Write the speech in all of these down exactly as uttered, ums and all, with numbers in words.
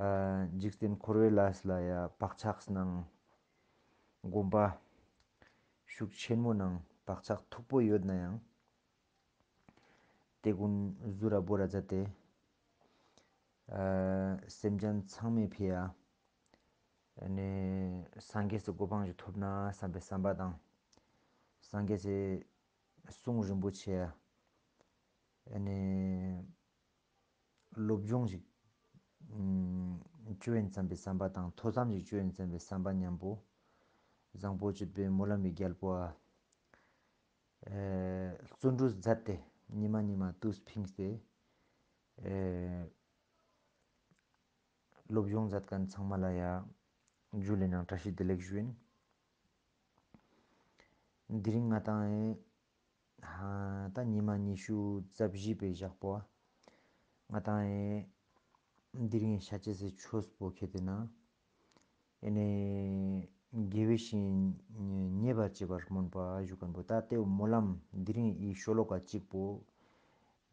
འཇིག་རྟེན་འཁོར་བའི་ལས་ལ་ཡ་བག་ཆགས་ནང་གོམས་པ་ཤུགས་ཆེན་མོ་ནང་བག་ཆགས་མཐུག་པོ་ཡོད་ན་ཡང་དེ་ཀུན་ཟུར་ར་བོར་ར་མཛད་དེ་སེམས་ཅན་ཚང་མའི་ཕི་ཡ་ནས་སངས་རྒྱས་སི་གོ་འཕང་ཞིག་ཐོབ་ན་བསམ་པའི་བསམ་པ་དང་། སངས་རྒྱས་སི་གསུང་རིན་པོ་ཆེ་ཡ་ནས་སློབ་སྦྱོང་ཞིག་ཨུམ་ཅོ་ཡིན་བསམ་པའི་བསམ་པ་དང་ཐོས་བསམ་ཞིག་ཅོ་ཡིན་བསམ་པའི་བསམ་པ་མཉམ་པོ་བཟང་པོ་སྤྱོད་པའི་སྨོན་ལམ་གྱི་རྒྱལ་པོ་ཨ་བརྩོན་འགྲུས་མཛད་དེ་ཉི་མ་ཉི་མ་དུས་ཕིངས་ཏེ་ཨེ་སློབ་སྦྱོང་མཛད་མཁན་ཚང་མ་ལ་ཡ་ཇུ་ལེ་ནང་བཀྲ་ཤིས་བདེ་ལེགས་ཞུ་ཡིན། དེ་རིང་ང་ཏང་ཨེ་ཧ་ད་ཉི་མ་ཉི་ཤུ་རྩ་བཞི་པའི་ཞག་པོ་ང་ཏང་ཨེ་དེ་རིང་ཤད་ཅེས་སི་ཆོས་པོ་ཁེ་ཏེ་ན་ཨེ་ནེ་དགེ་བའི་བཤེས་གཉེན་མཉེས་པར་བྱེད་པར་སྨོན་པ་ཞུ་མཁན་པོ། ད་དེ་བོ་སྨོན་ལམ་དེ་རིང་ཨི་ཤོ་ལོ་ཀ་གཅིག་པོ།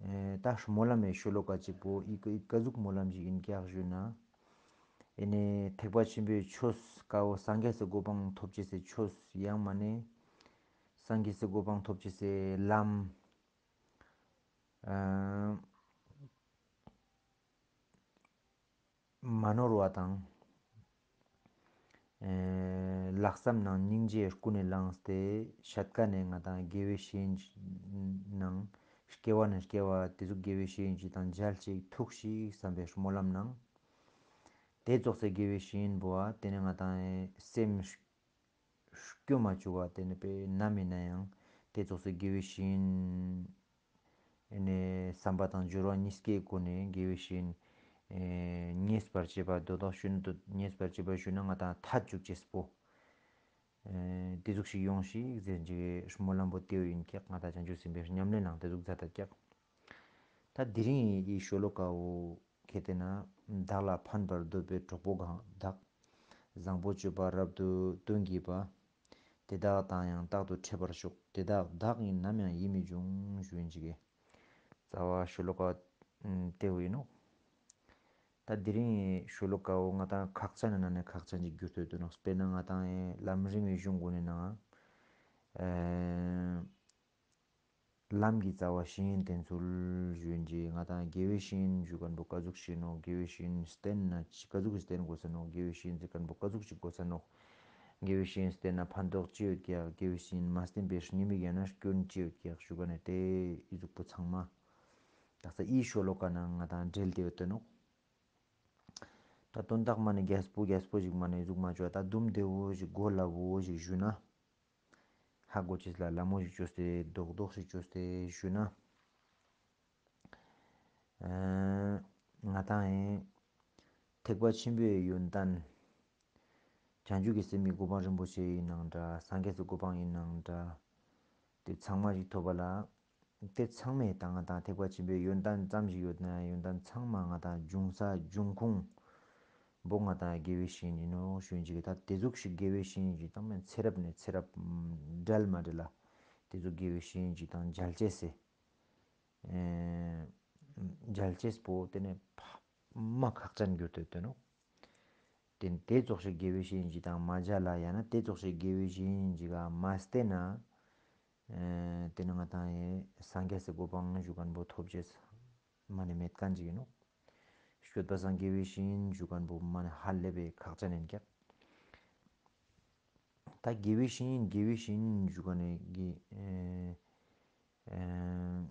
ཨེ་ད་སྨོན་ལམ་མེ་ཤོ་ལོ་ཀ་གཅིག་པོ་ཨི་ཀ་ཨི་ཀ་ཟུག་སྨོན་ལམ་ཞིག་ཡིན་ཀྱག་ཞུ་ན། ཨེ་ནེ་ཐེག་པ་ཆེན་པོའི་ཆོས་ཀ་བོ་སངས་རྒྱས་སི་གོ་འཕང་ཐོབ་ཅེས་སི་ཆོས་ཡང་མ་ནེ་སངས་རྒྱས་སི་གོ་འཕང་ཐོབ་ཅེས་སི་ལམ་ཨ་མ་ནོར་བ་དང་། ཨེ་ལྷག་བསམ་ནང་སྙིང་རྗེ་ཀུན་ནས་བླངས་ཏེ་ཤད་ཀ་ནེ་ང་ཏང་དགེ་བའི་བཤེས་གཉེན་ནང་སྐྱེ་བ་ནེ་སྐྱེ་བ་དེ་ཟུག་དགེ་བའི་བཤེས་གཉེན་ཅིག་དང་མཇལ་ཅིག་ཐུག་ཤིག་བསམ་པའི་སྨོན་ལམ་ནང་། དེ་ཙོགས་སི་དགེ་བའི་བཤེས་གཉེན་པོ་ཨ་དེ་ནེ་ང་ཏང་ཨེ་སེམས་སྐྱོ་མ་བཅུག་པ་དེ་ནེ་པེ་ནམ་ཡིན་ན་ཡང་དེ་ཙོགས་སི་དགེ་བའི་བཤེས་གཉེན་ཨེ་ནེ་བསམ་པ་དང་སྦྱོར་བ་གཉིས་ཀའི་སྒོ་ནས་དགེ་བའི་བཤེས་གཉེན་ཨེ་མཉེས་པར་བྱེད་པ་དོ་དག་ཞུ་ན་དོ་མཉེས་པར་བྱེད་པ་ཞུ་ན་ང་ཏང་ཐད་བཅུག་ཅེས་པོ། ཨེ་དེ་ཟུག་ཞིག་ཡོང་ཞིག་ཟེར་གྱི་སྨོན་ལམ་པོ་དེ་བོ་ཡིན་ཀྱག། ང་ཏང་བྱང་ཆུབ་སེམས་དཔའི་ཉམས་ལེན་ནང་དེ་ཟུག་མཛད་ད་ཀྱག། ད་དེ་རིང་ཨི་ཤོ་ལོ་ཀ་བོ་ཁེ་ཏེ་ན་བདག་ལ་ཕན་པར་འདོད་པའི་གྲོགས་པོ་གང་དག། བཟང་པོ་སྤྱོད་པ་རབ་ཏུ་སྟོན་བགྱིད་པ། དེ་དག་དང་ཡང་རྟག་ཏུ་འཕྲད་པར་ཤོག། དེ་དག་བདག་ཡིན་ནམ་ཡང་ཡིད་མི་འབྱུང་ཞུ་ཡིན་ཅིག་གི། རྩ་བ་ཤོ་ལོ་ཀ་ཨ་དེ་བོ་ཡིན་ནོག། ད་དེ་རིང་ཤོ་ལོ་ཀ་བོ་ང་ཏང་ཁག་ཅན་ནི་ནང་ནེ་ཁག་ཅན་ཅིག་གྱུར་ཏེ་ཡོད་དོ་ནོག། དཔེར་ན་ང་ཏང་ཨེ་ལམ་རིམ་གྱི་གཞུང་གུན་ནི་ནང་ཨེ་ལམ་གྱི་རྩ་བ་བཤེས་གཉེན་བསྟེན་ཚུལ་ཞུ་ཡིན་ཅིག། ང་ཏང་དགེ་བའི་བཤེས་གཉེན་ཞུ་མཁན་པོ་ཀ་ཟུག་ཞིག་ནོག། དགེ་བའི་བཤེས་གཉེན་བསྟེན་ན་ཅི་ཀ་ཟུག་གི་བསྟེན་དགོས་ས་ནོག། དགེ་བའི་བཤེས་གཉེན་ཟེར་མཁན་པོ་ཀ་ཟུག་ཅིག་དགོས་ས་ནོག། དགེ་བའི་བཤེས་གཉེན་བསྟེན་ན་ཕན་ཐོགས་ཅི་ཡོད་ཀྱག། དགེ་བའི་བཤེས་གཉེན་མ་བསྟེན་པའི་ཉེས་དམིགས་ཡང་ན་སྐྱོན་ཅི་ཡོད་ཀྱག་ཞུ་མཁན་ནི་དེ་ཨི་ཟུག་པོ་ཚང་མ་དག་ས་ཨི་ཤོ་ལོ་ཀ་ནང་ང་ཏང་འབྲེལ་ཏེ་ཡོད་དོ་ནོག། ད་དོན་དག་མ་ནེ་རྒྱས་པོ་རྒྱས་པོ་ཞིག་མ་ནེ་ཨི་ཟུག་མ་ཅོ། ད་དུམ་བདེ་བོ་ཞིག་གོ་སླ་བོ་ཞིག་ཞུ་ན། ཧ་གོ་ཅེས་ལ་སླ་མོ་ཞིག་ཅོས་ཏེ་རྡོག་རྡོག་ཞིག་ཅོས་ཏེ་ཞུ་ན། ཨ་ང་ཏང་ཨེ་ཐེག་པ་ཆེན་པོའི་ཡོན་ཏན། བྱང་ཆུབ་ཀྱི་སེམས་ཀྱི་གོ་འཕང་རིན་པོ་ཆེ་ཡིན་ནང་འདྲ། སངས་རྒྱས་སི་གོ་འཕང་ཡིན་ནང་འདྲ། དེ་ཚང་མ་ཞིག་ཐོབ་པ་ལ། དེ་ཚང་མའི་ད་ང་ཏང་ཐེག་པ་ཆེན་པོའི་ཡོན་ཏན་ཙམ་ཞིག་ཡོད་ན་ཡོན་ཏན་ཚང་མ་ང་ཏང་འབྱུང་ས་འབྱུང་ཁུངས་པོ་ང་ཏང་དགེ་བའི་བཤེས་གཉེན་ཡིན་ནོག་ཞུ་ཡིན་ཅིག། ད་དེ་ཟུག་ཞིག་དགེ་བའི་བཤེས་གཉེན་ཅིག་དང་མན་ཚེ་རབས་ནས་ཚེ་རབས་འབྲལ་མ་འབྲལ་ལ་དེ་ཟུག་དགེ་བའི་བཤེས་གཉེན་ཅིག་དང་མཇལ་ཅེས་སི་ཨེ་མཇལ་ཅེས་པོ་དེ་ནས་ཕ་མ་ཁག་ཅན་གྱུར་ཏེ་ཡོད་དོ་ནོག། དེ་དེ་ཙོགས་ཞིག་དགེ་བའི་བཤེས་གཉེན་ཅིག་དང་མ་མཇལ་ལ་ཡང་ན་དེ་ཙོགས་ཞིག་དགེ་བའི་བཤེས་གཉེན་ཅིག་ག་མ་བསྟེན་ན། ཨེ་དེ་ནི་ང་ཏང་ཨེ་སངས་རྒྱས་སི་གོ་འཕང་ཞུ་མཁན་པོ་ཐོབ་ཅེས་མ་ནེ་མེད་མཁན་ཅིག་ཡིན་ནོག། སྤྱོད་པ་བཟང་དགེ་བའི་བཤེས་གཉེན་ཞུ་མཁན་པོ་མ་ནེ་ཧ་ལས་པའི་ཁག་ཅན་ཡིན་ཀྱག། ད་དགེ་བའི་བཤེས་གཉེན་དགེ་བའི་བཤེས་གཉེན་ཞུ་མཁན་ནི་གི་ཨེ་ཨེ་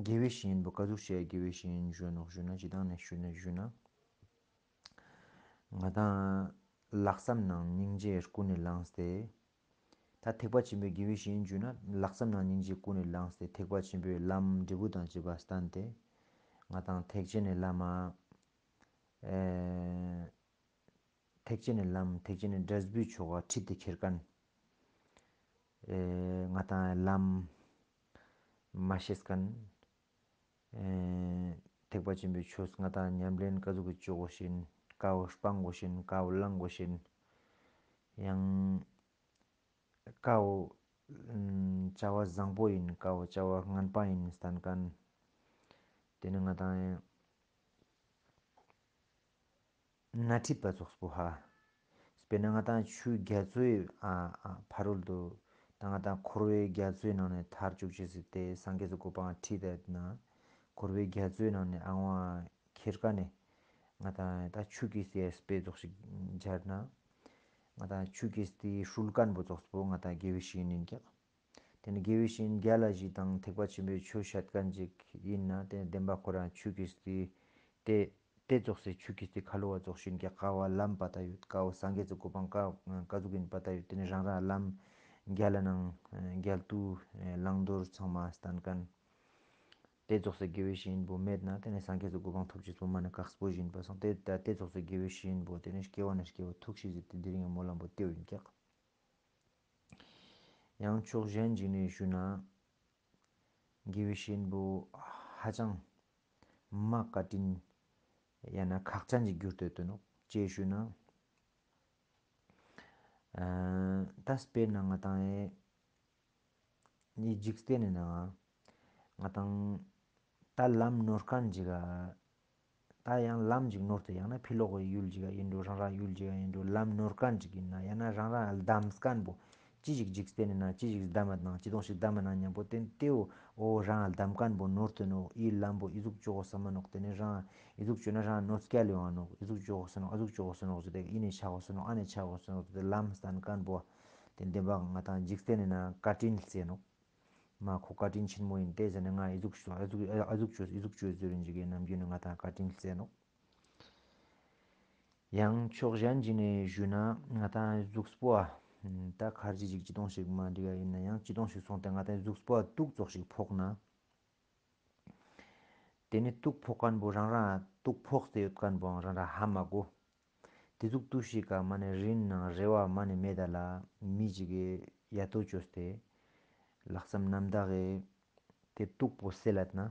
དགེ་བའི་བཤེས་གཉེན་པོ་ཀ་ཟུག་ཞིག་དགེ་བའི་བཤེས་གཉེན་ཞུ་ནོག་ཞུ་ན་ཅི་དང་ནས་ཞུ་ན་ཞུ་ན། ང་ཏང་ལྷག་བསམ་ནང་སྙིང་རྗེ་ཀུན་ནས་བླངས་ཏེ། ད་ཐེག་པ་ཆེན་པོའི་དགེ་བའི་བཤེས་གཉེན་ཞུ་ན་ལྷག་བསམ་ནང་སྙིང་རྗེ་ཀུན་ནས་བླངས་ཏེ་ཐེག་པ་ཆེན་པོའི་ལམ་འབྲས་བུ་དང་བཅས་པ་བསྟན་ཏེ། ང་ཏང་ཐེག་ཆེན་ནི་ལམ་མ་ཨེ་ཐེག་ཆེན་ནི་ལམ་ཐེག་ཆེན་ནི་འབྲས་བུའི་ཆོ་ག་ཁྲིད་དེ་ཁྱེར་མཁན། ཨེ་ང་ཏང་ལམ་མ་ཤེས་མཁན། ཨེ་ཐེག་པ་ཆེན་པོའི་ཆོས་ང་ཏང་ཉམས་ལེན་ཀ་ཟུག་གི་ཅོ་དགོས་ཤེས་ཡིན། ཀ་བོ་སྤང་དགོས་ཤེས་ཡིན། ཀ་བོ་བླང་དགོས་ཤེས་ཡིན། ཡང་ཀ་བོ་ཨམ་བྱ་བ་བཟང་པོ་ཡིན། ཀ་བོ་བྱ་བ་ངན་པ་ཡིན་བསྟན་མཁན། དེ་ནི་ང་ཏང་ཡང་ སྣ་ཁྲིད་པ་ཙོགས་པོ་ཧ། དཔེར་ན་ང་ཏང་ཆོས་རྒྱ་མཚོའི་ཨ་ཨ་ཕ་རོལ་ཏུ་ད་ང་ཏང་འཁོར་བའི་རྒྱ་མཚོའི་ནང་ནས་ཐར་བཅུག་ཅེས་སི་དེ་སངས་རྒྱས་སི་གོ་འཕང་ཁྲིད་དེ་ན་འཁོར་བའི་རྒྱ་མཚོའི་ནང་ནས་ཨང་བ་ཁྱེར་ཀ་ནས་ང་ཏང་ད་ཆུ་ཀིས་ཏེ་དཔེ་ཙོགས་ཤིག་སྦྱར་ན་ང་ཏང་ཆུ་ཀིས་ཏེ་ཧྲུལ་མཁན་པོ་ཙོགས་པོ་ང་ཏང་དགེ་བའི་བཤེས་གཉེན་ཀྱག་དེ་ནས་དགེ་བའི་བཤེས་གཉེན་རྒྱལ་ལ་ཞིག་དང་ཐེག་པ་ཆེན་པོའི་ཆོས་བཤད་མཁན་ཅིག་ཡིན་ན་དེ་ནས་བདེན་པ་ཁོ་རང་ཆུ་ཀིས་ཏེ་དེ་དེ་ཙོགས་སེ་ཆུ་ཀིས་ཏེ་ཁ་ལོ་བ་ཙོགས་ཤིག་ག་ཀ་བོ་ལམ་པ་ཏ་ཡོད། ཀ་བོ་སངས་རྒྱས་སི་གོ་འཕང་ཀ་ཀ་ཟུག་ཡིན་པ་ཏ་ཡོད། དེ་ནས་རང་རང་ལམ་རྒྱལ་ལ་ནང་རྒྱལ་དུ་བླང་དོར་ཚང་མ་སྟན་མཁན་དེ་ཙོགས་སེ་དགེ་བའི་བཤེས་གཉེན་པོ་མེད་ན་དེ་ནས་སངས་རྒྱས་སི་གོ་འཕང་ཐོབ་ཅེས་པོ་མ་ནི་དཀགས་པོ་ཞིག་ཡིན་པ་སོང་། དེ་ད་དེ་ཙོགས་སེ་དགེ་བའི་བཤེས་གཉེན་པོ་དེ་ནས་སྐྱེ་བ་ནས་སྐྱེ་བ་ཐུགས་ཤིག་ཟེར་ཏེ་དེ་རིང་གི་སྨོན་ལམ་པོ་དེ་ཡིན་ཀྱག་ཡང་ཕྱོགས་གཞན་ཞིག་ནས་ཞུ་ན། དགེ་བའི་བཤེས་གཉེན་པོ་ཧ་ཅང་མ་བཀའ་དྲིན་ཡང་ན་ཁག་ཅན་གྱི་རྒྱུ་སྟོད་དུ་ནོག་ཅེས་ཞུ་ན། ཨ་ད་དཔེར་ན་ང་ཏང་ཨེ་འཇིག་རྟེན་ནི་ནང་ང་ཏང་ད་ལམ་ནོར་མཁན་ཅིག་ག་ད་ཡང་ལམ་ཅིག་ནོར་ཏེ་ཡང་ན་ཕི་ལོག་གི་ཡུལ་ཅིག་ག་ཡིན་འགྲོ་རང་རང་ཡུལ་ཅིག་ག་ཡིན་འགྲོ་ལམ་ནོར་མཁན་ཅིག་ཡིན་ན་ཡང་ན་རང་རང་བདམས་མཁན་པོ་ཅི་ཞིག་འཇིག་རྟེན་ནི་ནང་ཅི་ཞིག་བདམས་མ་ནང་ཅི་དོང་ཞིག་བདམས་མ་ནང་མཉམ་པོ་དེ་དེའོ་འོ་རང་བདམས་མཁན་པོ་ནོར་ཏེ་ནོག་ཨི་ལམ་པོ་ཨི་ཟུག་ཅོ་གོ་ས་མ་ནོག་དེ་ནས་རང་ཨི་ཟུག་ཅོ་ན་རང་གནོད་སྐྱེལ་ཡོང་ང་ནོག་ཨི་ཟུག་ཅོ་གོ་ས་ནོག་ཨི་ཟུག་ཅོ་གོ་ས་ནོག་ཟེར་ཏེ་ཨི་ནས་ཆ་གོ་ས་ནོག་ཨ་ནས་ཆ་གོ་ས་ནོག་ཟེར་ཏེ་ལམ་སྟན་མཁན་པོ་དེ་བདེན་པ་ང་ཏང་འཇིག་རྟེན་ནི་ནང་བཀའ་དྲིན་སྩལ་ནོག་མ་ཁོ་བཀའ་དྲིན་ཆེན་མོ་ཡིན་ཏེ་ཟེར་ནས་ང་ཨི་ཟུག་ཨ་ཟུག་ཨ་ཟུག་ཅོས་ཨི་ཟུག་ཅོས་ཟེར་རིན་ཅིག་གི་ནམ་རྒྱུན་ནས་ང་ཏང་བཀའ་དྲིན་སྩལ་ནོག་ཡང་ཕྱོགས་གཞན་ཅིག་ནས་ཞུས་ན་ང་ཏང་གཟུགས་པོ་ཨ་ད་ཁར་ཅི་ཅིག་ཅི་དོང་ཞིག་མ་འགྲིག་ག་ཡིན་ན་ཡང་ཅི་དོང་ཞིག་སོང་སྟེ་ང་ཏང་གཟུགས་པོ་ཨ་དུག་ཙོགས་ཤིག་ཕོག་ན། དེ་ནི་དུག་ཕོག་མཁན་པོ་རང་རང་དུག་ཕོག་སྟེ་ཡོད་མཁན་པོའང་རང་རང་ཧ་མ་གོ། དེ་ཟུག་ཏུ་ཞིག་ག་མ་ནི་རིན་ནང་རེ་བ་མ་ནི་མེད་ད་ལ་མི་ཅིག་གི་ཡ་ཏོ་ཅོས་ཏེ་ལྷག་བསམ་རྣམ་དག་གི་དེ་དུག་པོ་སེལ་ལད་ན།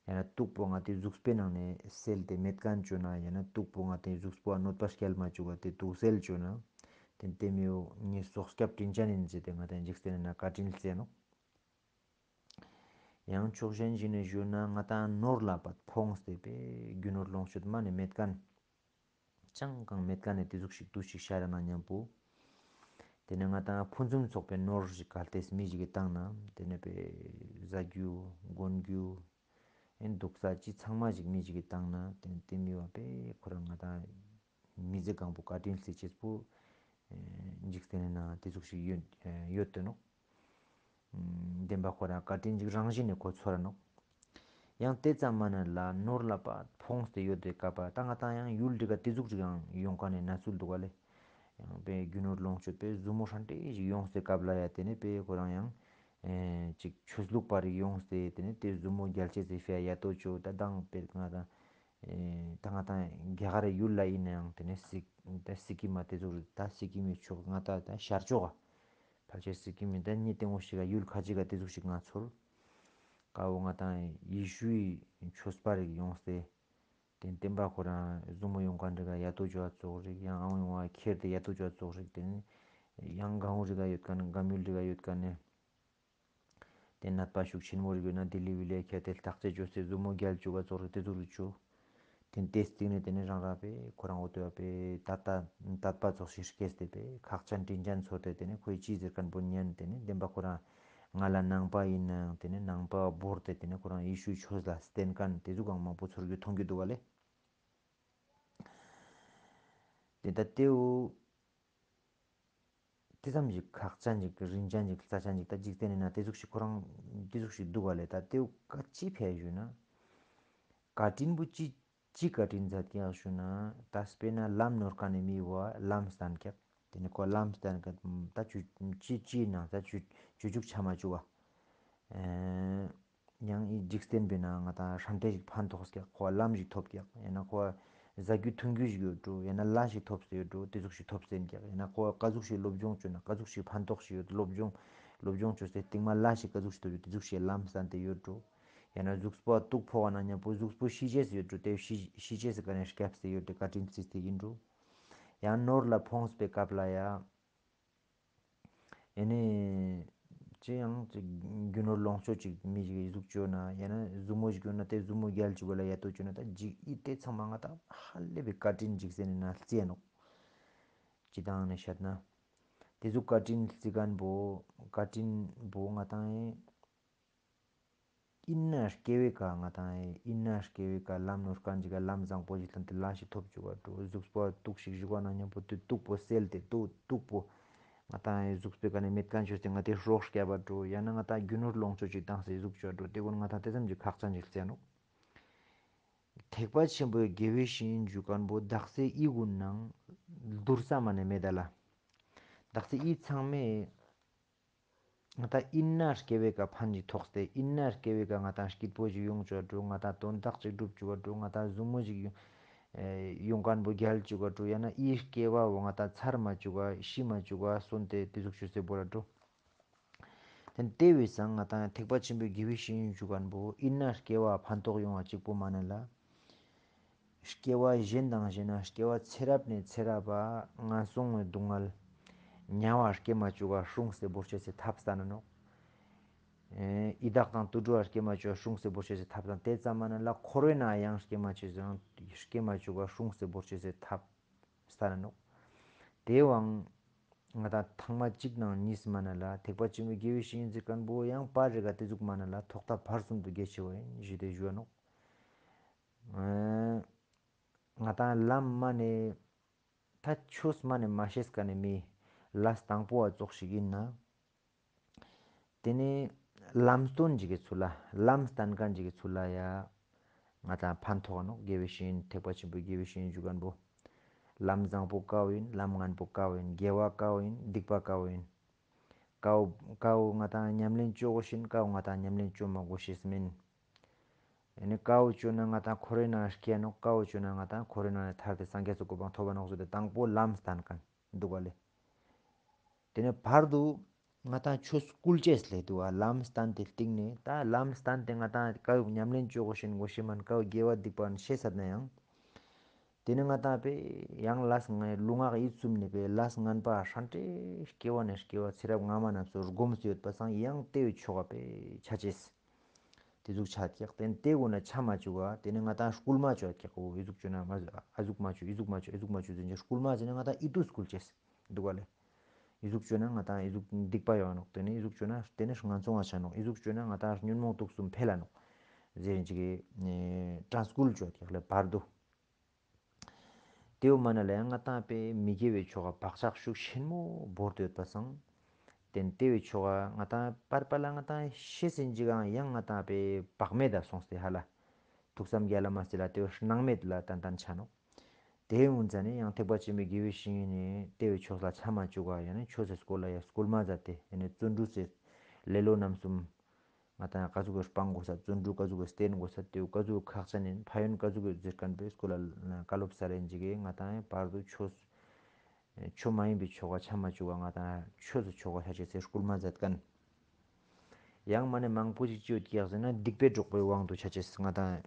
ཡང་ན་དུག་པོ་ང་ཏི་གཟུགས་པོའི་ནང་ནས་སེལ་ཏེ་མེད་མཁན་ཅོ་ན་ཡང་ན་དུག་པོ་ང་ཏི་གཟུགས་པོ་གནོད་པ་སྐྱེལ་མ་ཅུག་ག་དེ་དུག་སེལ་ཅོ་ན། དེ་དེ་མི་འོ་ངའི་སྲོག་སྐྱབས་དྲིན་ཅན་ཡིན་ཟེར་ཏེ་ང་ཏང་འཇིག་རྟེན་ནི་ནང་བཀའ་དྲིན་སྩལ་ནོག་ཡང་ཕྱོགས་གཞན་ཞིག་ནས་ཞུས་ན་ང་ཏང་ནོར་ལ་ཕོངས་ཏེ་པེ་རྒྱུ་ནོར་ལོངས་སྤྱོད་མ་ནི་མེད་མཁན། ཅང་གང་མེད་མཁན་ནི་དེ་ཟུག་ཞིག་ཏུ་ཞིག་ཤར་ན་མཉམ་པོ། དེ་ནས་ང་ཏང་ཕུན་སུམ་ཚོགས་པའི་ནོར་ཞིག་གལ་ཏེ་མི་ཞིག་གི་བཏང་ན་དེ་ནས་པེ་བཟའ་རྒྱུ་གོན་རྒྱུ་ཨེ་འདུག་ས་ཅི་ཚང་མ་ཞིག་མི་ཞིག་གི་བཏང་ན་དེ་དེ་མི་བ་པེ་ཁོ་རང་ང་ཏང་མི་ཚེ་གང་པོ་བཀའ་དྲིན་སྩལ་ཅེས་པོ་ཨེ་འཇིག་རྟེན་ནི་ནང་དེ་ཟུག་ཞིག་ཡོད་ཡོད་དེ་ནོག་བདེན་པ་ཁོ་རང་བཀའ་དྲིན་ཅིག་རང་བཞིན་ནས་ཁོ་ཚོར་ར་ནོག་ཡང་དེ་ཙམ་མ་ནི་ལ་ནོར་ལ་ཕོངས་ཏེ་ཡོད་དེ་སྐབས་ད་ང་ཏང་ཡང་ཡུལ་འདི་ག་དེ་ཟུག་ཅིག་ཡང་ཡོང་མཁན་ནི་གནས་ཚུལ་འདུག་ག་ལེ། ཡང་པེ་རྒྱུ་ནོར་ལོངས་སྤྱོད་པེ་ཟུར་མོ་ཧྲན་ཏེ་ཞིག་ཡོངས་ཏེ་སྐབས་ལ་ཡ་དེ་ནས་པེ་ཁོ་རང་ཡང་ཨེ་ཅིག་ཆོས་ལུགས་པ་རིག་ཡོངས་ཏེ་དེ་ནས་དེ་ཟུར་མོ་རྒྱལ་ཅེས་སི་ཕི་ཡ་ཡ་ཏོ་ཅོ་ད་དང་པེ་ང་ཏང་ཨེ་ད་ང་ཏང་རྒྱ་གར་ཡུལ་ལ་ཡིན་ན་ཡང་དེ་ནས་སི་ད་སི་ཀིམ་མ་དེ་ཟུག་རེད། ད་སི་ཀིམ་མི་ཕྱོགས་ང་ཏང་ད་ཤར་ཕྱོགས་ཕལ་ཆེར་སི་ཀིམ་མི་ད་ཉི་ཏེ་ངོ་ཞིག་ག་ཡུལ་ཁ་ཅིག་ག་དེ་ཟུག་ཞིག་ང་ཚོར། ཀ་བོ་ང་ཏང་ཡེ་ཤུའི་ཆོས་པ་རིག་ཡོངས་ཏེ་དེ་བདེན་པ་ཁོ་རང་ཟུར་མོ་ཡོང་མཁན་རིག་ག་ཡ་ཏོ་ཅོ་བ་ཙོགས་རིག་ཡང་ཨང་ཡོང་བ་ཁྱེར་ཏེ་ཡ་ཏོ་ཅོ་བ་ཙོགས་རིག་དེ་ནས་ཡང་གང་རིག་ག་ཡོད་མཁན་ག་མུལ་རིག་ག་ཡོད་མཁན་ནས། དེ་ནད་པ་ཤུགས་ཆེན་མོ་རིག་ཡོད་ན་དེ་ལི་ཝི་ལི་ཁྱེར་ཏེ་བརྟག་དཔྱད་ཅོས་ཏེ་ཟུར་མོ་རྒྱལ་ཅུག་ག་ཙོགས་རིག་དེ་ཟུག་རིག་ཅོ། དེ་དེ་སྟིང་ནས་དེ་ནས་རང་རང་པེ་ཁོ་རང་འོ་དོ་ཡ་པེ་ད་ད་དད་པ་ཙོགས་ཤིག་སྐྱེས་ཏེ་པེ་ཁག་ཅན་དྲིན་ཅན་ཚོར་ཏེ་དེ་ནས་ཁོས་ཅི་ཟེར་མཁན་པོ་ཉན་དེ་ནས་བདེན་པ་ཁོ་རང་ང་ལ་ནང་པ་ཡིན་ནའང་དེ་ནས་ནང་པ་བོར་ཏེ་དེ་ནས་ཁོ་རང་ཡེ་ཤུའི་ཆོས་ལ་བརྟེན་མཁན་དེ་ཟུག་གང་མང་པོ་ཚོར་རྒྱུ་མཐོང་རྒྱུ་འདུག་ག་ལེ། དེ་ད་དེའུ། དེ་ཙམ་ཞིག་ཁག་ཅན་ཞིག་རིན་ཅན་ཞིག་རྩ་ཅན་ཞིག་ད་འཇིག་རྟེན་ནི་ནང་དེ་ཟུག་ཞིག་ཁོ་རང་དེ་ཟུག་ཞིག་འདུག་ག་ལེ། ད་དེའུ་ཀ་ཅི་ཕེ་ཞུ་ན། བཀའ་དྲིན་པོ་ཅི་ཅི་བཀའ་དྲིན་མཛད་ཀྱག་ཞུ་ན། ད་དཔེར་ན་ལམ་ནོར་མཁན་ནི་མི་བོ་ལམ་སྟན་ཀྱག་དེ་ནི་ཁོ་ལམ་སྟན་ཀྱག་ད་ཆུ་ཅི་ཅི་ནང་ད་ཆུ་ཆུ་ཅུག་ཆ་མ་ཅུག་ག་ཨེ། ཡང་ཨི་འཇིག་རྟེན་པའི་ནང་ང་ད་ཧྲན་ཏེ་ཞིག་ཕན་ཐོགས་ཀྱག་ཁོ་ལམ་ཞིག་ཐོབ་ཀྱག་ཡང་ན་ཁོ་བཟའ་རྒྱུ་འཐུང་རྒྱུ་ཞིག་ཡོད་འགྲོ། ཡང་ན་ལ་ཞིག་ཐོབ་སྟེ་ཡོད་འགྲོ། དེ་ཟུག་ཞིག་ཐོབ་སྟེ་ཡིན་ཀྱག་ཡང་ན་ཁོ་ཀ་ཟུག་ཞིག་སློབ་སྦྱོང་བཅོས་ན་ཀ་ཟུག་ཞིག་ཕན་ཐོགས་ཞིག་ཡོད། སློབ་སྦྱོང་སློབ་སྦྱོང་བཅོས་ཏེ་སྟིང་མ་ལ་ཞིག་ཀ་ཟུག་ཞིག་ཐོབ་ཡོད། དེ་ཟུག་ཞིག་ལམ་སྟན་ཏེ་ཡོད་འགྲོ། ཡང་ན་གཟུགས་པོ་དུག་ཕོག་པ་ན་མཉམ་པོ་གཟུགས་པོ་ཤི་ཅེས་ཡོད་འགྲོ། དེ་ཤི་ཤི་ཅེས་ཀ་ནས་སྐྱབས་ཏེ་ཡོད་དེ་བཀའ་དྲིན་རྩིས་ཏེ་ཡིན་འགྲོ། ཡང་ནོར་ལ་ཕོངས་པའི་སྐབས་ལ་ཡ། ཨེ་ནི། ཅི་ཡང་ཅིག་རྒྱུ་ནོར་ལོངས་སྤྱོད་ཅིག་མི་ཞིག་གི་ཟུག་ཅོ་ན་ཡང་ན་ཟུག་མོ་ཞིག་ཡོད་ན་དེ་ཟུག་མོ་རྒྱལ་ཅིག་གོ་ལ་ཡ་ཏོ་ཅོ་ན་ད་ཅིག་ཨི་དེ་ཚང་མ་ང་ཏང་ཧ་ལས་པའི་བཀའ་དྲིན་ཅིག་ཟེར་ནས་ན་རྩིས་ཡ་ནོག། ཅི་དང་ནས་བཤད་ན། དེ་ཟུག་བཀའ་དྲིན་རྩི་མཁན་པོ་བཀའ་དྲིན་པོ་ང་ཏང་ཨིན་ན་སྐྱེ་བའི་ཀ་ང་ཏང་ཨིན་ན་སྐྱེ་བའི་ཀ་ལམ་ནོར་མཁན་ཅིག་ག་ལམ་བཟང་པོ་ཞིག་ལ་དེ་ལ་ཞིག་ཐོབ་བཅུག་ག་འགྲོ། གཟུགས་པོ་དུག་ཞིག་བཞུགས་པ་ན་མཉམ་པོ་དེ་དུག་པོ་སེལ་ཏེ་དུག་དུག་པོ་ང་ཏང་གཟུགས་པོའི་ཀ་ནས་མེད་མཁན་ཅོས་ཏེ་ང་ཏེ་སྲོག་སྐྱབས་པ་འགྲོ། ཡང་ན་ང་ཏང་རྒྱུ་ནོར་ལོངས་སྤྱོད་ཅིག་བཏང་སྟེ་གཟུགས་ཅོ་འགྲོ། དེ་ཀུན་ང་ཏང་དེ་ཙམ་གྱི་ཁག་ཅན་ཅིག་རྩི་ནོག། ཐེག་པ་ཆེན་པོའི་དགེ་བའི་བཤེས་གཉེན་ཞུ་མཁན་པོ་དག་ས་ཨི་ཀུན་ནང་བསྡུར་ས་མ་ནས་མེད་ད་ལ། དག་ས་ཨི་ཚང་མས་ང་ཏང་ཨིན་ན་སྐྱེ་བའི་ཀ་ཕན་ཅིག་ཐོགས་ཏེ་ཨིན་ན་སྐྱེ་བའི་ཀ་ང་ཏང་སྐྱིད་པོ་ཞིག་ཡོང་ཅོ་འགྲོ། ང་ཏང་དོན་དག་ཅིག་འགྲུབ་ཅུག་ག་འགྲོ། ང་ཏང་ཟུག་མོ་ཞིག་ཡོང་ཨེ་ཡོང་མཁན་པོ་རྒྱལ་ཅུག་ག་འགྲོ། ཡང་ན་ཨི་སྐྱེ་བ་བོ་ང་ཏང་ཚར་མ་ཅུག་ག་ཤི་མ་ཅུག་ག་སོན་ཏེ་དེ་ཟུག་ཅོས་ཏེ་བོར་ར་འགྲོ། དེ་དེ་བས་སང་ང་ཏང་ཐེག་པ་ཆེན་པོའི་དགེ་བའི་བཤེས་གཉེན་ཞུ་མཁན་པོ་ཨིན་ན་སྐྱེ་བ་ཕན་ཐོགས་ཡོང་བ་གཅིག་པོ་མ་ནེ་ལ། སྐྱེ་བ་གཞན་དང་གཞན་ན་སྐྱེ་བ་ཚེ་རབས་ནས་ཚེ་རབས་པ་ངན་སོང་གི་སྡུག་བསྔལ་དམྱལ་བ་སྐྱེ་མ་བཅུག་ག་སྲུང་སྟེ་བོར་ཅེས་སི་ཐབས་སྟན་ན་ནོག། ཨེ་ཡི་དྭགས་དང་དུད་འགྲོ་བ་སྐྱེ་མ་བཅུག་ག་སྲུང་སྟེ་བོར་ཅེས་སི་ཐབས་དང་དེ་ཙམ་མ་ནེ་ལ་འཁོར་བའི་ནང་ཡང་སྐྱེ་མ་བཅུག་ག་སྲུང་སྐྱེ་མ་བཅུག་ག་སྲུང་སྟེ་བོར་ཅེས་སི་ཐབས་སྟན་ན་ནོག། དེ་བའང་ང་ཏང་ཐེངས་མ་གཅིག་ནང་གཉིས་མ་ནེ་ལ་ཐེག་པ་ཆེན་པོའི་དགེ་བའི་བཤེས་གཉེན་ཟེར་མཁན་པོ་ཡང་པར་རེ་ག་དེ་ཟུག་མ་ནེ་ལ་ཐོག་མཐའ་བར་གསུམ་དུ་རྒྱས་ཆེ་བ་ཡིན་ཞུས་ཏེ་ཞུ་བ་ནོག། ཨེ་ང་ཏང་ལམ་མ་ནེ་ད་ཆོས་མ་ནེ་མ་ཤེས་མཁན་ནི་མི་ལས་དང་པོ་བ་ཙོགས་ཤིག་ཡིན་ན། དེ་ནེ་ལམ་སྟོན་ཅིག་གི་ཚུལ་ལ་ལམ་སྟན་མཁན་ཅིག་གི་ཚུལ་ལ་ཡ་ང་ཏང་ཕན་ཐོགས་ནོག། དགེ་བའི་བཤེས་གཉེན་ཐེག་པ་ཆེན་པོའི་དགེ་བའི་བཤེས་གཉེན་ཞུ་མཁན་པོ་ལམ་བཟང་པོ་ཀ་བོ་ཡིན། ལམ་ངན་པོ་ཀ་བོ་ཡིན། དགེ་བ་ཀ་བོ་ཡིན། སྡིག་པ་ཀ་བོ་ཡིན། ཀ་བོ་ཀ་བོ་ང་ཏང་ཉམས་ལེན་ཅོ་དགོས་ཤེས་ཡིན། ཀ་བོ་ང་ཏང་ཉམས་ལེན་ཅོ་མ་དགོས་ཤེས་མིན། ཨེ་ནི་ཀ་བོ་ཅོ་ན་ང་ཏང་འཁོར་བའི་ནང་སྐྱེ་ནོག། ཀ་བོ་ཅོ་ན་ང་ཏང་འཁོར་བའི་ནང་ནེ་ཐར་ཏེ་སངས་རྒྱས་སི་གོ་འཕང་ཐོབ་པ་ནོག་ཟེར་ཏེ་དང་པོ་ལམ་སྟན་མཁན་འདུག་ག་ལེ། དེ་ནེ་བར་དུ་ང་ཏང་ཆོས་སྐུལ་ཅེས་ལེ་འདུག་ག། ལམ་སྟན་ཏེ་སྟིང་ནེ་ད་ལམ་སྟན་ཏེ་ང་ཏང་ཀ་བོ་ཉམས་ལེན་ཅོ་དགོས་ཤེས་ཡིན་དགོས་ཤེས་མན། ཀ་བོ་དགེ་བ་སྡིག་པ་ཤེས་ཚར་ན་ཡང་། དེ་ནེ་ང་ཏང་པེ་ཡང་ལས་ངན་ལུས་ངག་ཡིད་གསུམ་ནེ་པེ་ལས་ངན་པ་ཧྲན་ཏེ་སྐྱེ་བ་ནེ་སྐྱེ་བ་ཚེ་རབས་སྔ་མ་རྣམས་སུ་སྒོམ་སྟེ་ཡོད་པ་སང་ཡང་དེ་བའི་ཆོ་ག་པེ་ཆ་ཅེས། དེ་ཟུག་ཆ་ཀྱག། དེ་ནེ་དེ་ཀུན་ན་ཆ་མ་བཅུག་ག་དེ་ནེ་ང་ཏང་སྐུལ་མ་ཅོ་ཀྱག། འོ་ཨི་ཟུག་ཅོ་ན་མ་ཨ་ཟུག་མ་ཅོ། ཨི་ཟུག་མ་ཅོ། ཨི་ཟུག་མ་ཅོ་ཟེར་ནེ་སྐུལ་མ་ཟེར་ན་ང་ཏང་ཨི་དུས་སྐུལ་ཅེས་འདུག་ག་ལེ། ཨི་ཟུག་ཅོ་ན་ང་ཏང་ཨི་ཟུག་སྡིག་པ་ཡོང་ནོག། དེ་ནེ་ཨི་ཟུག་ཅོ་ན་དེ་ནེ་ངན་སོང་ང་ཆ་ནོག། ཨི་ཟུག་ཅོ་ན་ང་ཏང་ཉོན་མོངས་དུག་གསུམ་འཕེལ་ལ་ནོག་ཟེར་ཅིག་གི་དྲན་སྐུལ་ཅོ་ཀྱག་ལེ་བར་དུ། དེའུ་མ་ནེ་ལ་ཡང་ང་ཏང་པེ་མི་དགེ་བའི་ཆོ་ག་བག་ཆགས་ཤུགས་ཆེན་མོ་བོར་ཏེ་ཡོད་པ་སང་། དེ་ནེ་དེ་བའི་ཆོ་ག་ང་ཏང་པར་པ་ལ་ང་ཏང་ཤེས་ཟིན་ཅིག་གང་ཡང་ང་ཏང་པེ་བག་མེད་ད་སོང་སྟེ་ཧ་ལ། ཐུགས་བསམ་རྒྱ་ལ་མ་སྟེ་ལ་དེ་བའི་སྣང་མེད་ལ་ཏན་ཏན་ཆ་ནོག། དེ་འུན་ཙ་ནེ་ཡང་ཐེག་པ་ཆེན་པོའི་དགེ་བའི་བཤེས་གཉེན་ནི་དེ་བའི་ཆོས་ལ་ཆ་མ་བཅུག་ག་ཡང་ན་ཆོས་སི་སྐོར་ལ་ཡང་སྐུལ་མ་མཛད་དེ་ཡང་ན་བརྩོན་འགྲུས་སི་ལེ་ལོ་རྣམ་གསུམ། ང་ཏང་ཀ་ཟུག་གི་སྤང་དགོས་ས། བརྩོན་འགྲུས་ཀ་ཟུག་གི་བསྟེན་དགོས་ས། དེ་ཀ་ཟུག་གི་ཁག་ཅན་ཡིན། ཕན་ཡོན་ཀ་ཟུག་གི་ཟེར་མཁན་པོའི་སྐོར་ལ་བཀའ་སློབ་ས་རེ་ཅིག་གི་ང་ཏང་བར་དུ་ཆོས་ཆོས་མ་ཡིན་པའི་ཆོ་ག་ཆ་མ་བཅུག་ག་ང་ཏང་ཆོས་སི་ཆོ་ག་ཆ་ཅེས་སི་སྐུལ་མ་མཛད་མཁན། ཡང་མ་ནེ་མང་པོ་ཞིག་ཅི་ཡོད་ཀྱག་ཟེར་ན་སྡིག་པའི་གྲོགས་པོའི་དབང་དུ་ཆ་ཅེས་སི་ང་ཏང་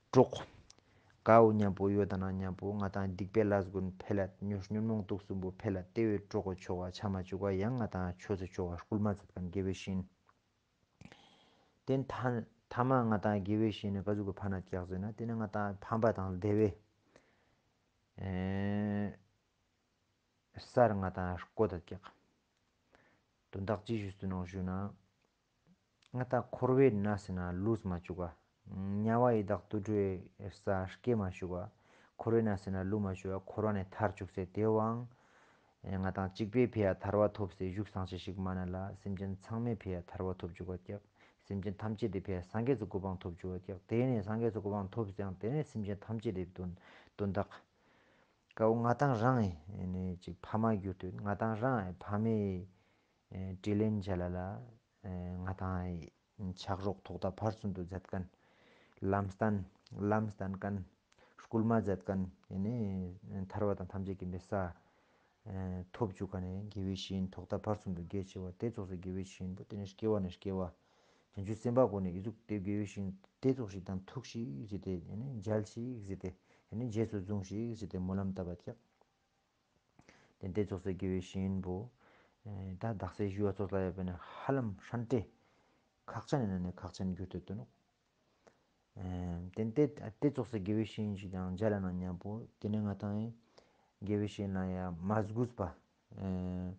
གྲོགས། ཀ་བོ་མཉམ་པོ་ཡོད་ན་མཉམ་པོ་ང་ཏང་སྡིག་པའི་ལས་ཀུན་འཕེལ་ལ་ཉོན་ཉོན་མོངས་དུག་གསུམ་པོ་འཕེལ་ལ་དེ་བའི་གྲོགས་པོའི་ཆོ་ག་ཆ་མ་བཅུག་ག་ཡང་ང་ཏང་ཆོས་སི་ཆོ་ག་སྐུལ་མ་མཛད་མཁན་དགེ་བའི་བཤེས་གཉེན། དེ་ཐ་ཐ་མ་ང་ཏང་དགེ་བའི་བཤེས་གཉེན་ནི་ཀ་ཟུག་གི་ཕན་ན་ཀྱག་ཟེར་ན་དེ་ནི་ང་ཏང་ཕམ་པ་དང་བདེ་བའི་ཨེ་སར་ང་ཏང་བཀོད་དེ་ཀྱག། དོན་དག་ཅི་ཞུས་ཏེ་ནོག་ཞུ་ན། ང་ཏང་འཁོར་བའི་ནང་ནེ་ལུས་མ་བཅུག་ག། དམྱལ་བ་ཡི་དྭགས་དུད་འགྲོའི་ས་སྐྱེ་མ་བཅུག་ག། འཁོར་བའི་ནང་ནེ་ལུས་མ་བཅུག་ག། འཁོར་བ་ནེ་ཐར་བཅུག་སྟེ་དེ་བའང་ང་ཏང་གཅིག་པོའི་ཕི་ཡ་ཐར་པ་ཐོབ་སྟེ་བཞུགས་སང་ཅེས་ཤིག་མ་ནེ་ལ་སེམས་ཅན་ཚང་མའི་ཕི་ཡ་ཐར་པ་ཐོབ་བཅུག་ག་ཀྱག། སེམས་ཅན་ཐམས་ཅད་དེ་ཕི་ཡ་སངས་རྒྱས་སི་གོ་འཕང་ཐོབ་བཅུག་ག་ཀྱག། དེ་ནེ་སངས་རྒྱས་སི་གོ་འཕང་ཐོབ་སྟེ་ཡང་དེ་ནེ་སེམས་ཅན་ཐམས་ཅད་དེ་དོན་དོན་དག་ཀ་བོ་ང་ཏང་རང་ཨེ་ནི་ཅིག་ཕ་མ་གྱུར་ཏེ་ང་ཏང་རང་ཨེ་ཕ་མའི་ཨེ་དྲིན་ལན་འཇལ་ལ་ལ་ཨེ་ང་ཏང་ཨེ་ཕྱག་རོགས་ཐོག་མཐའ་བར་གསུམ་དུ་མཛད་མཁན། ལམ་སྟན་ལམ་སྟན་མཁན། སྐུལ་མ་མཛད་མཁན། ཨེ་ནི་ཐར་པ་དང་ཐམས་ཅད་མཁྱེན་པའི་ས་ཨེ་ཐོབ་བཅུག་མཁན་ནི་དགེ་བའི་བཤེས་གཉེན་ཐོག་མཐའ་བར་གསུམ་དུ་རྒྱས་ཆེ་བ་དེ་ཙོགས་སི་དགེ་བའི་བཤེས་གཉེན་པོ་དེ་ནི་སྐྱེ་བ་ནེ་སྐྱེ་བ། བྱང་ཆུབ་སེམས་དཔའ་ཀུན་ནི་ཨི་ཟུག་དེ་དགེ་བའི་བཤེས་གཉེན་དེ་ཙོགས་ཤིག་དང་ཐུག་ཤིག་ཟེར་ཏེ་ཨེ་ནི་མཇལ་ཤིག་ཟེར་ཏེ་ཨེ་ནི་རྗེས་སུ་བཟུང་ཤིག་ཟེར་ཏེ་སྨོན་ལམ་བཏབ་པ་ཀྱག། དེ་དེ་ཙོགས་སི་དགེ་བའི་བཤེས་གཉེན་པོ་ ཨེ་ད་དག་ས་ཞུ་བ་ཙོགས་ལ་ཡོད་པ་ན་ཧ་ལམ་ཧྲན་ཏེ་ཁག་ཅན་ནི་ནང་ནས་ཁག་ཅན་གྱུར་ཏེ་ཡོད་དོ་ནོག། ཨེ་ཏེ་ཏེ་ཏེ་ཙོགས་སི་དགེ་བའི་བཤེས་གཉེན་ཞིག་དང་མཇལ་ལ་ན་མཉམ་པོ་ཏེ་ནེ་ང་དང་ཨེ་དགེ་བའི་བཤེས་གཉེན་ལ་ཡ་མ་གུས་པ། ཨེ་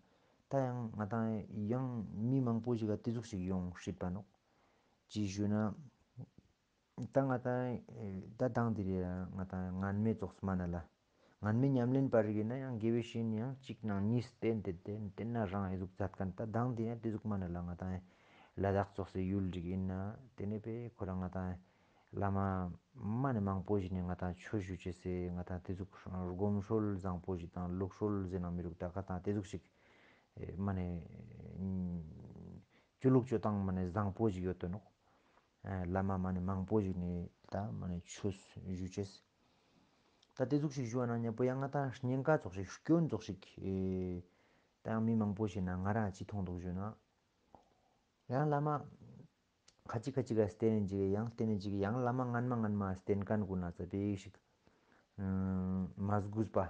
ད་ཡང་ང་དང་ཡང་མི་མང་པོ་ཞིག་ག་ཏེ་ཟུག་ཞིག་ཡོང་སྲིད་པ་ནོག། ཅི་ཞུ་ན། ད་ང་དང་ད་དང་དེ་རེད། ང་དང་ངན་མེད་ཙོགས་མ་ན་ལ། ངན་མེད་ཉམས་ལེན་པ་རིག་ཡིན་ན་ཡང་དགེ་བའི་བཤེས་གཉེན་ཡང་གཅིག་ནང་གཉིས་བསྟེན་ཏེ་བསྟེན་བསྟེན་ན་རང་ཨེ་ཟུག་མཛད་མཁན་ད་དང་དེ་ཡང་དེ་ཟུག་མ་ན་ལ། ང་དང་ལ་དྭགས་ཙོགས་སི་ཡུལ་རིག་ཡིན་ན་དེ་ནས་པས་ཁོ་རང་ང་དང་བླ་མ་མ་ནས་མང་པོ་ཞིག་ནས་ང་དང་ཆོས་ཞུ་ཅེས་སི་ང་དང་དེ་ཟུག་སྒོམ་སྲོལ་བཟང་པོ་ཞིག་དང་ལུགས་སྲོལ་ཟེར་ན་མི་རུག་ད་ཁ་དང་དེ་ཟུག་ཞིག་མ་ནས་ཆོས་ལུགས་སྤྱོད་སྟངས་མ་ནས་བཟང་པོ་ཞིག་ཡོད་དོ་ནོག། ཨ་བླ་མ་མ་ནི་མང་པོ་ཞིག་ནི་ད་མ་ནི་ཆོས་ཞུ་ཅེས། ད་དེ་ཟུག་ཞིག་ཞུ་བ་ན་མཉམ་པོ་ཡང་ང་དང་ཉེན་ཁ་ཙོགས་ཤིག་སྐྱོན་ཙོགས་ཤིག་ཨེ་ད་ཡང་མི་མང་པོ་ཞིག་ན་ང་རང་ཅི་མཐོང་འདུག་ཞུ་ན། ཡང་བླ་མ་ཁ་ཅིག་ཁ་ཅིག་ག་བསྟེན་ནི་ཅིག་ཡང་བསྟེན་ནི་ཅིག་ཡང་བླ་མ་ངན་མ་ངན་མ་བསྟེན་མཁན་ཀུན་ན་ཙ་པིག་ཞིག་ཨ་མ་གུས་པ། ཨ་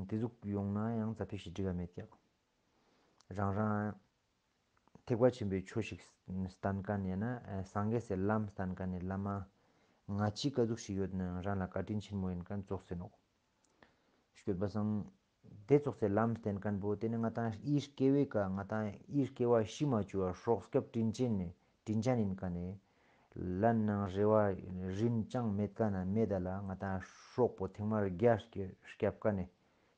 དེ་ཟུག་ཡོང་ན་ཡང་ཙ་པིག་ཞིག་འགྲིག་ག་མེད་ཀྱག། རང་རང་ཐེག་པ་ཆེན་པོའི་ཆོས་ཤིག་བསྟན་མཁན་ཡང་ན་སངས་རྒྱས་སི་ལམ་བསྟན་མཁན་ནི་བླ་མ་ང་ཅི་ག་ཟུག་ཞིག་ཡོད་ན་རང་ལ་བཀའ་དྲིན་ཆེན་མོ་ཡིན་མཁན་ཙོགས་ཟེར་ནོག། སྐྱོད་པ་སང་དེ་ཙོགས་སི་ལམ་བསྟན་མཁན་པོ་དེ་ནི་ང་དང་ཨི་སྐྱེ་བའི་ཀ་ང་དང་ཨི་སྐྱེ་བ་ཤི་མ་བཅུག་པ་སྲོག་སྐྱབས་དྲིན་ཅན་ནི་དྲིན་ཅན་ཡིན་མཁན་ནི་ལན་ནང་རེ་བ་རིན་ཅང་མེད་མཁན་ན་མེད་ད་ལ་ང་དང་སྲོག་པོ་ཐེངས་མ་བརྒྱ་སྐྱབས་མཁན་ནི་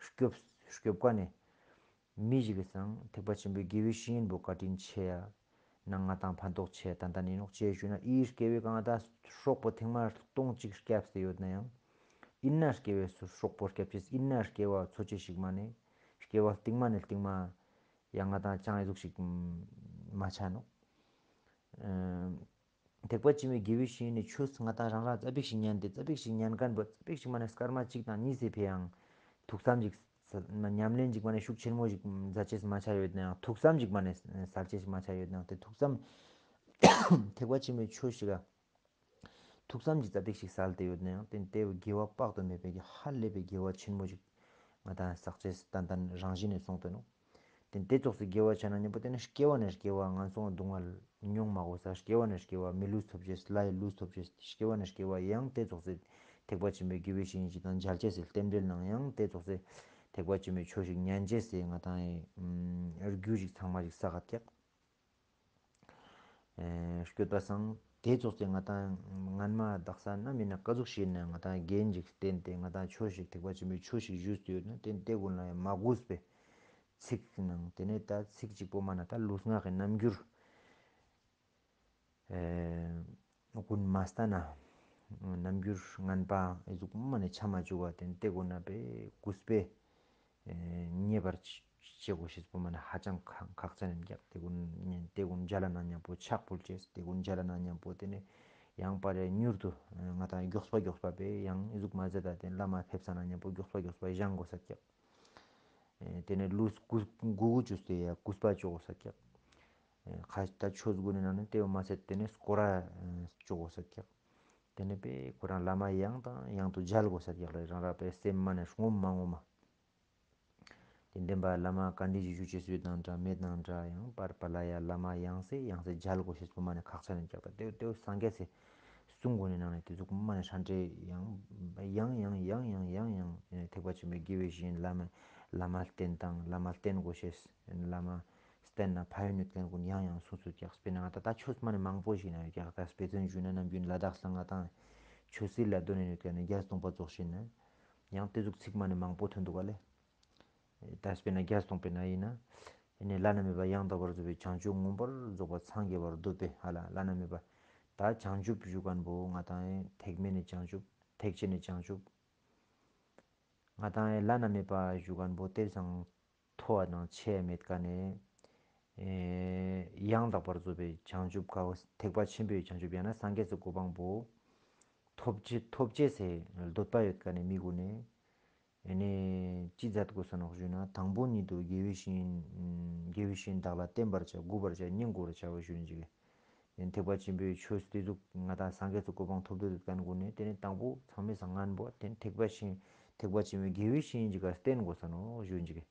སྐྱོབ་སྐྱོབ་མཁན་ནི། མི་ཞིག་གི་སང་ཐེག་པ་ཆེན་པོའི་དགེ་བའི་བཤེས་གཉེན་པོ་བཀའ་དྲིན་ཆེ་ཡ། ནང་ང་དང་ཕན་ཐོགས་ཆེ་ཏན་ཏན་ཡིན་ནོག་ཅེས་ཞུས་ན་ཨི་སྐྱེ་བའི་གང་ད་སྲོག་པོ་ཐེངས་མ་སྟོང་གཅིག་སྐྱབས་ཏེ་ཡོད་ན་ཡང་། ཡིན་ན་སྐྱེ་བའི་སྲོག་པོ་སྐྱབས་ཅེས་ཡིན་ན་སྐྱེ་བ་འཚོ་ཅེས་ཤིག་མ་ནེ། སྐྱེ་བ་རྟིང་མ་ནེ་རྟིང་མ་ཡང་ང་དང་ཅང་ཨི་ཟུག་ཞིག་མ་ཆ་ནོག། ཨ། ཐེག་པ་ཆེན་པོའི་དགེ་བའི་བཤེས་གཉེན་ནི་ཆོས་ང་དང་རང་རང་ཙ་པིག་ཞིག་ཉན་ཏེ་ཙ་པིག་ཞིག་ཉན་མཁན་པོ་ཙ་པིག་ཞིག་མ་ནེ་སྐར་མ་གཅིག་དང་གཉིས་སི་ཕི་ཡང་ཐུགས་བསམ་ཞིག་ཉམས་ལེན་ཞིག་མ་ནེ་ཤུགས་ཆེན་མོ་ཞིག་མཛད་ཅེས་མ་ཆ་ཡོད་ན་ཡང་ཐུགས་བསམ་ཞིག་མ་ནེ་སལ་ཅེས་མ་ཆ་ཡོད་ན་ཡང་དེ་ཐུགས་བསམ་ཐེག་པ་ཆེན་པོའི་ཆོས་ཤིག་ག་ཐུགས་བསམ་ཞིག་ཙ་པིག་ཞིག་སལ་ཏེ་ཡོད་ན་ཡང་དེ་དེ་དགེ་བ་དཔག་ཏུ་མེད་པའི་ཧ་ལས་པའི་དགེ་བ་ཆེན་མོ་ཞིག་ང་དང་བསགས་ཅེས་ཏན་ཏན་རང་བཞིན་ནེ་སོང་སྟེ་ནོག། དེ་དེ་ཙོགས་སི་དགེ་བ་ཆ་ན་མཉམ་པོ་དེ་ནི་སྐྱེ་བ་ནས་སྐྱེ་བ་ངན་སོང་སྡུག་བསྔལ་མྱོང་མ་དགོས་ས་སྐྱེ་བ་ནས་སྐྱེ་བ་མི་ལུས་ཐོབ་ཅེས་ལྷའི་ལུས་ཐོབ་ཅེས་སྐྱེ་བ་ནས་སྐྱེ་བ་ཡང་དེ་ཙོགས་སི་ཐེག་པ་ཆེན་པོའི་དགེ་བའི་བཤེས་གཉེན་ཞིག་དང་མཇལ་ཅེས་སི་རྟེན་འབྲེལ་ནང་ཡང་དེ་ཙོགས་སི་ཐེག་པ་ཆེན་པོའི་ཆོས་ཤིག་ཉན་ཅེས་སི་ང་དང་ཨེ་རྒྱུ་ཞིག་ཚང་མ་ཞིག་བསགས་ཀྱག། ཨེ་སྐྱོད་པ་སང་དེ་ཙོགས་སི་ང་དང་སྔན་མ་དག་ས་ན་མིན་ན་ཀ་ཟུག་ཤིག་ན་ང་དང་རྒན་ཞིག་བསྟེན་ཏེ་ང་དང་ཆོས་ཤིག་ཐེག་པ་ཆེན་པོའི་ཆོས་ཤིག་ཞུས་ཏེ་ཡོད་ན་དེ་དེ་ཀུན་ལ་ཡང་མ་གུས་པའི་ཚིག་ནང་དེ་ནས་ད་ཚིག་གཅིག་པོ་མ་ན་ད་ལུས་ངག་གི་རྣམ་འགྱུར་ཨེ་ཀུན་མ་ལྟ་ན་རྣམ་འགྱུར་ངན་པ་ཨེ་ཟུག་མ་ནེ་ཆ་མ་བཅུག་པ་དེ་དེ་ཀུན་ན་པའི་གུས་པའི་ཨེ་ཉེ་བར་བྱེད་དགོས་ཤེས་པོ་མ་ནེ་ཧ་ཅང་ཁག་ཁག་ཅན་ཡིན་ཀྱག། དེ་ཀུན་དེ་ཀུན་མཇལ་ན་མཉམ་པོ་ཕྱག་ཕུལ་ཅེས་དེ་ཀུན་མཇལ་ན་མཉམ་པོ་དེ་ནས་ཡང་པར་མྱུར་དུ་ང་དང་མགྱོགས་པ་མགྱོགས་པ་པའི་ཡང་ཨེ་ཟུག་མ་ཟད་ད་དེ་བླ་མ་ཕེབས་ས་ན་མཉམ་པོ་མགྱོགས་པ་མགྱོགས་པ་བཞེངས་དགོས་ས་ཀྱག། ཨེ་དེ་ནས་ལུས་གུ་གུ་གུ་བཅུས་ཏེ་ཡ་གུས་པ་བཅོ་དགོས་ས་ཀྱག། ཨེ་ཁ་ད་ཆོས་གུན་ནི་ནང་ནས་དེ་བོ་མ་ཟད་དེ་ནས་སྐོར་ར་ཨེ་བཅོ་དགོས་ས་ཀྱག། དེ་ནས་པའི་ཁོ་རང་བླ་མ་ཡང་དང་ཡང་དུ་མཇལ་དགོས་ས་ཀྱག་ལ་རང་ར་པའི་སེམས་མ་ནེ་ངོམ་མ་ངོམ་མ། དེ་བདེན་པ་བླ་མ་ག་འདྲ་ཞིག་ཞུ་ཅེས་ཡོད་ནང་འདྲ་མེད་ནང་འདྲ་ཡང་པར་པ་ལ་ཡ་བླ་མ་ཡང་སེ་ཡང་སེ་མཇལ་དགོས་ཤེས་པོ་མ་ནེ་ཁག་ཅན་ཡིན་ཀྱག། ད་དེ་དེ་སངས་རྒྱས་སི་གསུང་གུན་ནི་ནང་ནས་དེ་ཟུག་མ་ནེ་ཧྲན་ཏེ་ཡང་ཡང་ཡང་ཐེག་པ་ཆེན་པོའི་དགེ་བའི་བཤེས་གཉེན་བླ་མ་བླ་མ་བསྟེན་དང་བླ་མ་བསྟེན་དགོས་ཤེས་བླ་མ་བསྟེན་ན་ཕན་ཡོན་ཡོད་མཁན་གུན་ཡང་ཡང་གསུངས་སོང་ཀྱག། དཔེར་ན་ང་ད་ད་ཆོས་མ་ནེ་མང་པོ་ཞིག་ན་ཡོད་ཀྱག། ད་དཔེ་མཚོན་ཞུས་ན་ནམ་རྒྱུན་ལ་དྭགས་ལ་ང་དང་ཆོས་སྲིད་ལ་དོན་ཡོད་མཁན་ནི་བརྒྱད་སྟོང་པ་ཙོགས་ཤིག་ན་ཡང་དེ་ཟུག་ཚིག་མ་ནེ་མང་པོ་ཐོན་འདུག་ག་ལེ། ད་དཔེར་ན་བརྒྱད་སྟོང་པའི་ནང་ཡིན་ན། ཨེ་ནི་བླ་ན་མེད་པ་ཡང་དག་པར་རྫོགས་པའི་བྱང་ཆུབ་མངོན་པར་རྫོགས་པར་སངས་རྒྱས་པར་འདོད་པའི་ཧ་ལ་བླ་ན་མེད་པ། ད་བྱང་ཆུབ་ཞུ་མཁན་པོ་ང་དང་ཨེ་ཐེག་དམན་ནི་བྱང་ཆུབ་ཐེག་ཆེན་ནི་བྱང་ཆུབ། ང་དང་ཨེ་བླ་ན་མེད་པ་ཞུ་མཁན་པོ་དེ་སང་མཐོ་བ་དང་ཆེ་བ་མེད་མཁན་ནི། ཨེ་ཡང་དག་པར་རྫོགས་པའི་བྱང་ཆུབ་ཀ་བོ་ཐེག་པ་ཆེན་པོའི་བྱང་ཆུབ་ཡང་ན་སངས་རྒྱས་སི་གོ་འཕང་པོ་ཐོབ་ཅེས་ཐོབ་ཅེས་སི་འདོད་པ་ཡོད་མཁན་ནི་མི་གུན་ནི། ཨེ་ནི་ཅི་མཛད་དགོས་ས་ནོག་ཞུས་ན་དང་པོ་ཉིད་དུ་དགེ་བའི་བཤེས་གཉེན་དགེ་བའི་བཤེས་གཉེན་དག་ལ་བསྟེན་པར་བྱ་མགུ་བར་བྱ་སྙན་བསྒོར་བྱའོ་ཞུ་ནི་ཅིག། དེ་ཐེག་པ་ཆེན་པོའི་ཆོས་དེ་ཟུག་ང་དང་སངས་རྒྱས་སི་གོ་འཕང་ཐོབ་འདོད་ཡོད་མཁན་གུན་ནི་དེ་ནི་དང་པོ་ཚང་མའི་སང་ངན་པོ་དེ་ཐེག་པ་ཆེན་ཐེག་པ་ཆེན་པོའི་དགེ་བའི་བཤེས་གཉེན་ཅིག་ག་བསྟེན་དགོས་ས་ནོག་ཞུ་ནི་ཅིག།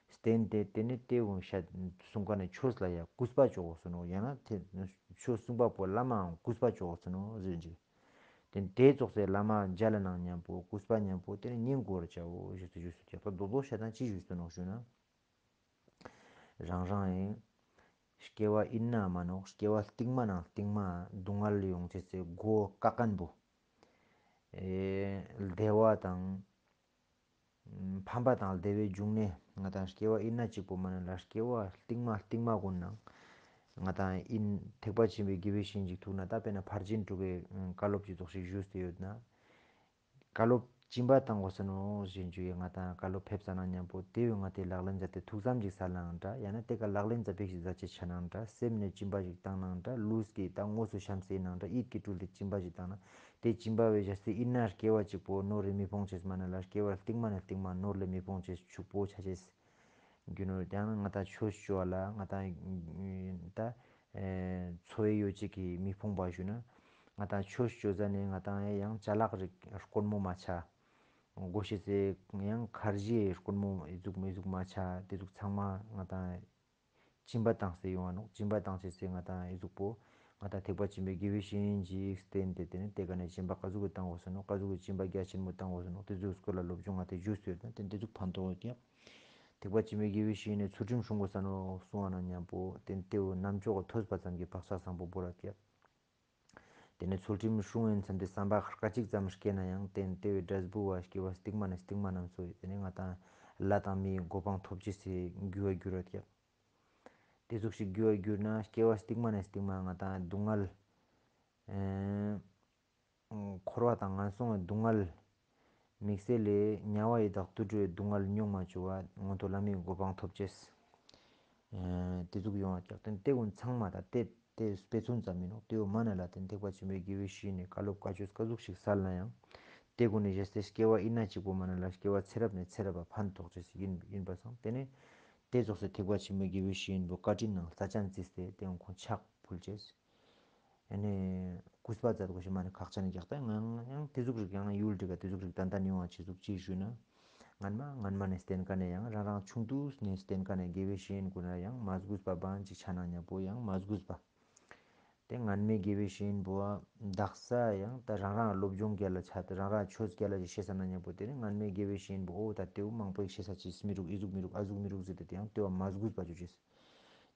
བསྟན་ཏེ་དེ་ནི་དེ་འོ་ཤད་གསུང་ཀ་ནས་ཆོས་ལ་ཡང་གུས་པ་ཅོ་གོས་ནོག། ཡང་ན་དེ་ཆོས་གསུང་པ་པོ་བླ་མའང་གུས་པ་ཅོ་གོས་ནོག་ཟེར་ཅིག། དེ་དེ་ཙོགས་སེ་བླ་མ་མཇལ་ན་མཉམ་པོ་གུས་པ་མཉམ་པོ་དེ་ནི་ཉན་དགོས་ར་ཅའོ་ཞུས་ཏེ་ཞུས་ཏེ་ཀྱག། ད་རྡོག་རྡོག་ཤད་ན་ཅི་ཞུས་ཏེ་ནོག་ཞུ་ན། རང་རང་ཨེ་སྐྱེ་བ་ཨིན་ན་མ་ནོག། སྐྱེ་བ་རྟིང་མ་ནང་རྟིང་མ་སྡུག་བསྔལ་ཡོང་ཅེས་སི་སྒོ་བཀག་མཁན་པོ། ཨེ་བདེ་བ་དང་ཕམ་པ་དང་བདེ་བའི་འབྱུང་གནས། ང་དང་སྐྱེ་བ་ཨིན་ན་གཅིག་པོ་མ་ནེ་ལ་སྐྱེ་བ་རྟིང་མ་རྟིང་མ་ཀུན་ནང་ང་དང་ཨིན་ཐེག་པ་ཆེན་པོའི་དགེ་བའི་བཤེས་གཉེན་ཅིག་ཐུག་ན་ད་དཔེར་ན་ཕར་ཕྱིན་དྲུག་གི་བཀའ་སློབ་ཅིག་ཙོགས་ཤིག་ཞུས་ཏེ་ཡོད་ན། བཀའ་སློབ་སྦྱིན་པ་བཏང་དགོས་ས་ནོག་ཞེས་ཞུ་ཡི། ང་དང་བཀའ་སློབ་ཕེབས་ས་ན་མཉམ་པོ་དེ་བས་ང་དེ་ལག་ལེན་མཛད་དེ་ཐུགས་བསམ་ཅིག་སལ་ནའང་འདྲ། ཡང་ན་དེ་ཀ་ལག་ལེན་མཛད་པའི་ཞིག་མཛད་ཅེས་ཆ་ནའང་འདྲ། སེམས་ནས་སྦྱིན་པ་ཞིག་བཏང་ནའང་འདྲ། ལུས་ཀྱི་ད་དངོས་སུ་བྱམས་སེ་ནའང་འདྲ། ཡིད་ཀྱིས་སྤྲུལ་ཏེ་སྦྱིན་པ་ཞིག་བཏང་ན་དེ་སྦྱིན་པ་བས་བཞག་སྟེ་ཨིན་ན་སྐྱེ་བ་གཅིག་པོ་ནོར་རེ་མི་ཕོང་ཅེས་མ་ནེ་ལ་སྐྱེ་བ་རྟིང་མ་ནེ་རྟིང་མ་ནོར་ལེ་མི་ཕོང་ཅེས་ཕྱུག་པོ་ཆ་ཅེས། རྒྱུ་ནོར་ཡང་ང་དང་ཆོས་ཅོ་བ་ལ་ང་དང་ད་ཨེ་འཚོ་བའི་ཡོ་བྱད་ཀྱིས་མི་ཕོངས་པ་ཞུ་ན། ང་དང་ཆོས་ཅོ་ཟ་ནེ་ང་དང་ཡང་ཅ་ལག་རིགས་དཀོན་མོ་མ་ཆ། དགོས་ཤེས་སི་ཡང་ཁར་ཇི་དཀོན་མོ་ཨི་ཟུག་མི་ཟུག་མ་ཆ། དེ་ཟུག་ཚང་མ་ང་དང་སྦྱིན་པ་བཏང་སྟེ་ཡོང་བ་ནོག། སྦྱིན་པ་བཏང་ཅེས་སི་ང་དང་ཨི་ཟུག་པོ་ང་དང་ཐེག་པ་ཆེན་པོའི་དགེ་བའི་བཤེས་གཉེན་ཅིག་བསྟེན་ཏེ་དེ་ནེ་དེ་ཀ་ནེ་སྦྱིན་པ་ཀ་ཟུག་གི་བཏང་དགོས་ས་ནོག། ཀ་ཟུག་གི་སྦྱིན་པ་རྒྱ་ཆེན་མོ་བཏང་དགོས་ས་ནོག། དེ་ཟུག་སྐོར་ལ་སློབ་སྦྱོང་ང་དེ་ཞུས་ཏེ་ཡོད་ན་དེ་དེ་ཟུག་ཕན་ཐོགས་ཡོད་ཀྱག། ཐེག་པ་ཆེན་པོའི་དགེ་བའི་བཤེས་གཉེན་ཚུལ་ཁྲིམས་སྲུང་དགོས་ས་ནོག་གསུང་བ་ན་མཉམ་པོ་དེ་དེའུ་རྣམ་ཅོག་གི་ཐོས་པ་ཙམ་གྱིས་བག་ཆགས་བཟང་པོ་བོར་ར་ཀྱག། དེ་ནེ་ཚུལ་ཁྲིམས་སྲུང་ཡིན་བསམ་སྟེ་བསམ་པ་སྐད་ཅིག་ཙམ་སྐྱེས་ན་ཡང་དེ་དེའུ་འབྲས་བུ་བ་སྐྱེ་བ་རྟིང་མ་ནེ་རྟིང་མ་རྣམས་སུ་དེ་ནེ་ང་དང་ལྷ་དང་མིའི་གོ་འཕང་ཐོབ་ཅེས་སི་རྒྱུ་བ་འགྱུར་ར་ཀྱག། དེ་ཟུག་ཞིག་རྒྱུ་བ་འགྱུར་ན་སྐྱེ་བ་རྟིང་མ་ནེ་རྟིང་མ་ང་དང་སྡུག་བསྔལ་ཨེ་འཁོར་བ་དང་ངན་སོང་གི་སྡུག་བསྔལ། དམིགས་བསལ་ལས་དམྱལ་བ་ཡི་དྭགས་དུད་འགྲོའི་སྡུག་བསྔལ་མྱོང་མ་བཅུག་པ་མངོན་མཐོ་ལྷ་མིའི་གོ་འཕང་ཐོབ་ཅེས། ཨེ་དེ་ཟུག་ཡོང་བ་ཀྱག། དེ་དེ་ཀུན་ཚང་མ་ད་དེ་དེ་དཔེ་མཚོན་ཙམ་ཡིན་ནོག། དེའུ་མ་ནེ་ལ་དེ་ཐེག་པ་ཆེན་པོའི་དགེ་བའི་བཤེས་གཉེན་ནི་བཀའ་སློབ་བཀའ་ཆོས་ཀ་ཟུག་ཞིག་སལ་ན་ཡང་དེ་ཀུན་ནི་བཞེས་ཏེ་སྐྱེ་བ་ཨིན་ན་གཅིག་པོ་མ་ནེ་ལ་སྐྱེ་བ་ཚེ་རབས་ནེ་ཚེ་རབས་བ་ཕན་ཐོགས་ཅེས་ཡིན་ཡིན་པ་སང་དེ་ནེ་དེ་ཙོགས་སེ་ཐེག་པ་ཆེན་པོའི་དགེ་བའི་བཤེས་གཉེན་པོ་བཀའ་དྲིན་ནང་རྩ་ཅན་བརྩིས་ཏེ་དེ་ཀུན་ཁོང་ཕྱག་ཕུལ་ཅེས། ཨ་ནི་གུས་པ་མཛད་དགོས་ཤེས་མ་ནེ་ཁག་ཅན་ཀྱག། ད་ང་ཡང་དེ་ཟུག་རིགས་ཡང་ཡུལ་འདི་ག་དེ་ཟུག་རིགས་ཏན་ཏན་ཡོང་བ་ཅི་ཟུག་ཅི་ཞུ་ན། སྔན་མ་སྔན་མ་ནེ་བསྟེན་ཀ་ནེ་ཡང་རང་རང་ཆུང་དུས་ནེ་བསྟེན་ཀ་ནེ་དགེ་བའི་བཤེས་གཉེན་ཀུན་ལ་ཡང་མ་གུས་པ་བང་ཅིག་ཆ་ན་མཉམ་པོ་ཡང་མ་གུས་པ། དེ་སྔན་མའི་དགེ་བའི་བཤེས་གཉེན་པོ་དག་ས་ཡང་ད་རང་རང་སློབ་སྦྱོང་རྒྱལ་ལ་ཆ་སྟེ་རང་རང་ཆོས་རྒྱལ་ལ་ཅིག་ཤེས་ས་ན་མཉམ་པོ་དེ་ནེ་སྔན་མའི་དགེ་བའི་བཤེས་གཉེན་པོ་འོ་ད་དེའུ་མང་པོ་ཞིག་ཤེས་ས་ཅིག་མི་རུག་ཨི་ཟུག་མི་རུག་ཨ་ཟུག་མི་རུག་ཟེར་ཏེ་དེ་ཡང་དེའུ་མ་གུས་པ་ཅོ་ཅེས།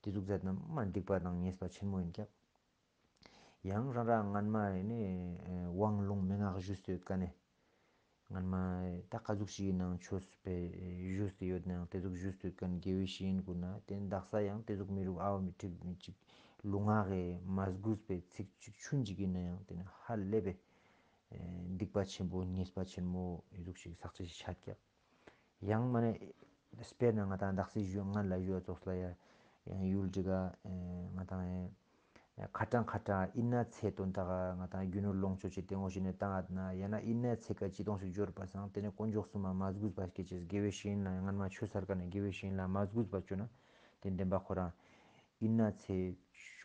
དེ་ཟུག་མཛད་ན་མ་སྡིག་པ་དང་ཉེས་པ་ཆེན་མོ་ཡིན་ཀྱག། ཡང་རང་རང་སྔན་མ་ནི་དབང་ལུང་མན་ངག་ཞུས་ཏེ་ཡོད་ཀ་ནེ། སྔན་མ་ད་ཀ་ཟུག་ཞིག་ཡིན་ནའང་ཆོས་པའི་ཞུས་ཏེ་ཡོད་ནའང་དེ་ཟུག་ཞུས་ཏེ་ཡོད་ཀ་ནེ་དགེ་བའི་བཤེས་གཉེན་ཀུན་ན་དེ་དག་ས་ཡང་དེ་ཟུག་མི་རུག་ཨའོ་མི་འགྲིག་མི་འགྲིག་ལུས་ངག་གི་མ་གུས་པའི་ཚིག་ཅིག་ཆུན་ཅིག་ཡིན་ན་ཡང་དེ་ནི་ཧ་ལས་པའི་སྡིག་པ་ཆེན་པོ་ཉེས་པ་ཆེན་མོ་ཨི་ཟུག་ཞིག་བསགས་ཅེས་ཤིག་ཆ་ཀྱག། ཡང་མ་ནེ་དཔེར་ན་ང་དང་དག་སའི་ཞུ་སྔན་ལ་ཞུ་བ་ཙོགས་ལ་ཡ་ཡང་ཡུལ་འདི་ག་ང་དང་ཡ་ཁ་ཏང་ཁ་ཏང་ཨིན་ན་ཚེ་དོན་དག་ང་དང་རྒྱུ་ནོར་ལོངས་སྤྱོད་ཅིག་དེ་ངོ་ཤེས་ནེ་བཏང་ཨ་ན་ཡང་ན་ཨིན་ན་ཚེ་ཀ་ཅི་དོང་ཞིག་འབྱོར་པ་སང་དེ་ནེ་དཀོན་མཆོག་གསུམ་མ་མ་གུས་པ་སྐྱེ་ཅེས་དགེ་བའི་བཤེས་གཉེན་ལ་སྔན་མ་ཆོས་སར་ཀ་ནེ་དགེ་བའི་བཤེས་གཉེན་ལ་མ་གུས་པ་ཅོ་ན་དེ་བདེན་པ་ཁོ་རང་ཨིན་ན་ཚེ་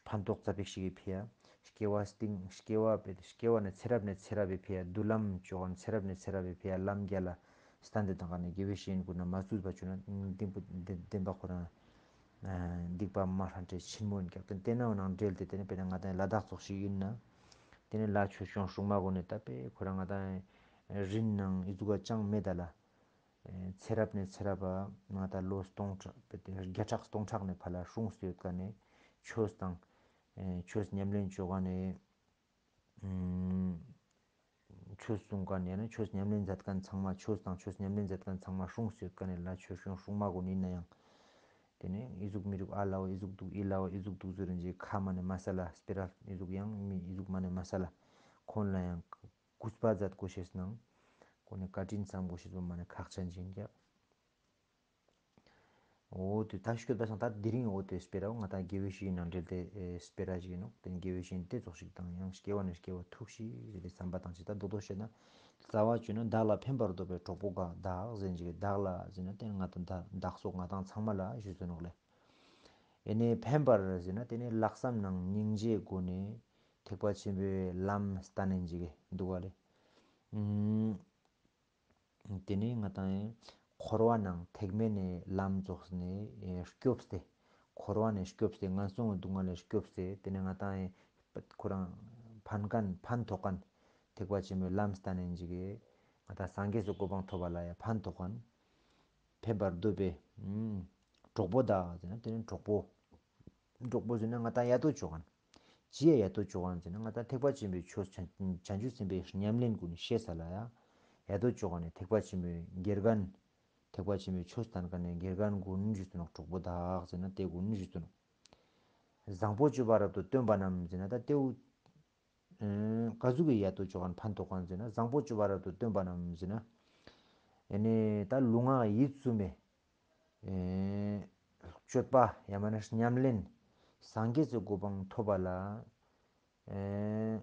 ཕན་ཐོགས་ཙ་པིག་ཞིག་གི་ཕི་ཡ། སྐྱེ་བ་སྟིང་སྐྱེ་བ་པེ་སྐྱེ་བ་ནེ་ཚེ་རབས་ནེ་ཚེ་རབས་པའི་ཕི་ཡ་བསྡུ་ལམ་ཅོ་ག་ནེ་ཚེ་རབས་ནེ་ཚེ་རབས་པའི་ཕི་ཡ་ལམ་རྒྱལ་ལ་སྟན་ཏེ་དང་ག་ནེ་དགེ་བའི་བཤེས་གཉེན་ཀུན་ན་མ་གུས་པ་ཅོ་ན་བདེན་པོ་བདེན་བདེན་པ་ཁོ་རང་སྡིག་པ་མ་ཧྲན་ཏེ་ཆེན་མོ་ཡིན་ཀྱག། དེ་དེ་ནའང་འབྲེལ་ཏེ་དེ་ནེ་དཔེར་ན་ང་དང་ལ་དྭགས་ཙོགས་ཤིག་ཡིན་ན་དེ་ནེ་ལྷ་ཆོས་སྐྱོང་སྲུང་མ་གུན་ནི་ད་པེ་ཁོ་རང་ང་དང་རིན་ནང་ཨི་ཟུག་ག་ཅང་མེད་ད་ལ། ཚེ་རབས་ནེ་ཚེ་རབས་པ་ང་དང་ལོ་སྟོང་ཕྲག་བརྒྱ་ཕྲག་སྟོང་ཕྲག་ནེ་ཕར་ལ་སྲུངས་ཏེ་ཡོད་ཀ་ནེ་ཆོས་དང་ཆོས་ཉམས་ལེན་ཅོ་ག་ནེ་ཆོས་གསུང་ཀ་ནེ་ཡང་ན་ཆོས་ཉམས་ལེན་མཛད་ཁན་ཚང་མ་ཆོས་དང་ཆོས་ཉམས་ལེན་མཛད་ཁན་ཚང་མ་སྲུངས་ཏེ་ཡོད་ཀ་ནེ་ལྷ་ཆོས་སྐྱོང་སྲུང་མ་གུན་ཡིན་ན་ཡང་དེ་ནེ་ཨི་ཟུག་མི་རུག་ཨ་ལའོ་ཨི་ཟུག་འདུག་ཨི་ལའོ་ཨི་ཟུག་འདུག་ཟེར་རིན་ཅིག་ཁ་མ་ནེ་མ་སལ་ལ་སྤེ་ར་ཨི་ཟུག་ཡང་མི་ཨི་ཟུག་མ་ནེ་མ་སལ་ལ་ཁོང་ལ་ཡང་གུས་པ་མཛད་དགོས་ཤེས་ནང་ཁོང་ནི་བཀའ་དྲིན་བསམ་དགོས་ཤེས་པོ་མ་ནེ་ཁག་ཅན་ཅིག་ཡིན་ཀྱག། འོ་དེ་ད་ཤོད་པ་སང་ད་དེ་རིང་འོ་དེ་སྤེ་ར་འོ་ང་དང་དགེ་བའི་བཤེས་གཉེན་ནང་འབྲེལ་ཏེ་སྤེ་ར་ཞིག་ཡིན་ནོག། དེ་དགེ་བའི་བཤེས་གཉེན་དེ་ཙོགས་ཤིག་དང་ཡང་སྐྱེ་བ་ནེ་སྐྱེ་བ་ཐུག་ཤིག་ཟེར་ཏེ་བསམ་པ་བཏང་ཅིག་ད་རྡོག་རྡོག་བཤད་ན་རྩ་བ་ཅོས་ན་བདག་ལ་ཕན་པར་འདོད་པའི་གྲོགས་པོ་དགའ། བདག་ཟེར་ཅིག་བདག་ལ་ཟེར་ན་དེ་ང་དང་བདག་སོགས་ང་དང་ཚང་མ་ལ་ཞུས་ཏེ་ནོག་ལེ། ཨེ་ནེ་ཕན་པར་ཟེར་ན་དེ་ནི་ལྷག་བསམ་ནང་སྙིང་རྗེའི་སྒོ་ནེ་ཐེག་པ་ཆེན་པོའི་ལམ་སྟན་ནེ་ཅིག་འདུག་ག་ལེ། ཨུམ། དེ་ནེ་ང་དང་ འཁོར་བ་ནང་ཐེག་དམན་ནི་ལམ་རྫོགས་ནས་སྐྱོབས་ཏེ། འཁོར་བ་ནས་སྐྱོབས་ཏེ་ངན་སོང་གི་སྡུག་བསྔལ་ལས་སྐྱོབས་ཏེ་དེ་ནས་ང་ཏང་ཁོ་རང་ཕན་མཁན་ཕན་ཐོགས་མཁན་ཐེག་པ་ཆེན་པོའི་ལམ་སྟན་ནས་འཇིག་གི་ང་ཏང་སངས་རྒྱས་སི་གོ་འཕང་ཐོབ་པ་ལ་ཡང་ཕན་ཐོགས་མཁན་ཕན་པར་འདོད་པའི་གྲོགས་པོ་དག་ཟེར་ན་དེ་ནི་གྲོགས་པོ། གྲོགས་པོ་ཟེར་ན་ང་ཏང་ཡ་ཏོ་ཅོ་མཁན། ཅི་ཡ་ཡ་ཏོ་ཅོ་མཁན་ཟེར་ན་ང་ཏང་ཐེག་པ་ཆེན་པོའི་ཆོས་བྱང་བྱང་ཆུབ་སེམས་དཔའི་ཉམས་ལེན་ཀུན་ཤེས་ས་ལ་ཡ། ཡ་ཏོ་ཅོ་མཁན་ནི་ཐེག་པ་ཆེན་པོའི་དགེ་རྒན། ཐེག་པ་ཆེན་པོའི་ཆོས་སྟན་མཁན་ནི་དགེ་རྒན་ཀུན་ཞུས་ཏེ་ནོག་གྲོགས་པོ་དག་ཟེར་ན་དེ་ཀུན་ཞུས་ཏེ་ནོག་བཟང་པོ་སྤྱོད་པ་རབ་ཏུ་སྟོན་པ་རྣམས་ཟེར་ན་ད་དེའུ་ཀ་ཟུག་གི་ཡ་ཏོ་ཅོ་མཁན་ཕན་ཐོགས་མཁན་ཟེར་ན་བཟང་པོ་སྤྱོད་པ་རབ་ཏུ་སྟོན་པ་རྣམས་ཟེར་ན། ཨེ་ནི་ད་ལུས་ངག་ཡིད་གསུམ་པའི་ཨེ་སྤྱོད་པ་ཡང་མན་ན་ཉམས་ལེན། སངས་རྒྱས་སི་གོ་འཕང་ཐོབ་པ་ལ་ཨེ་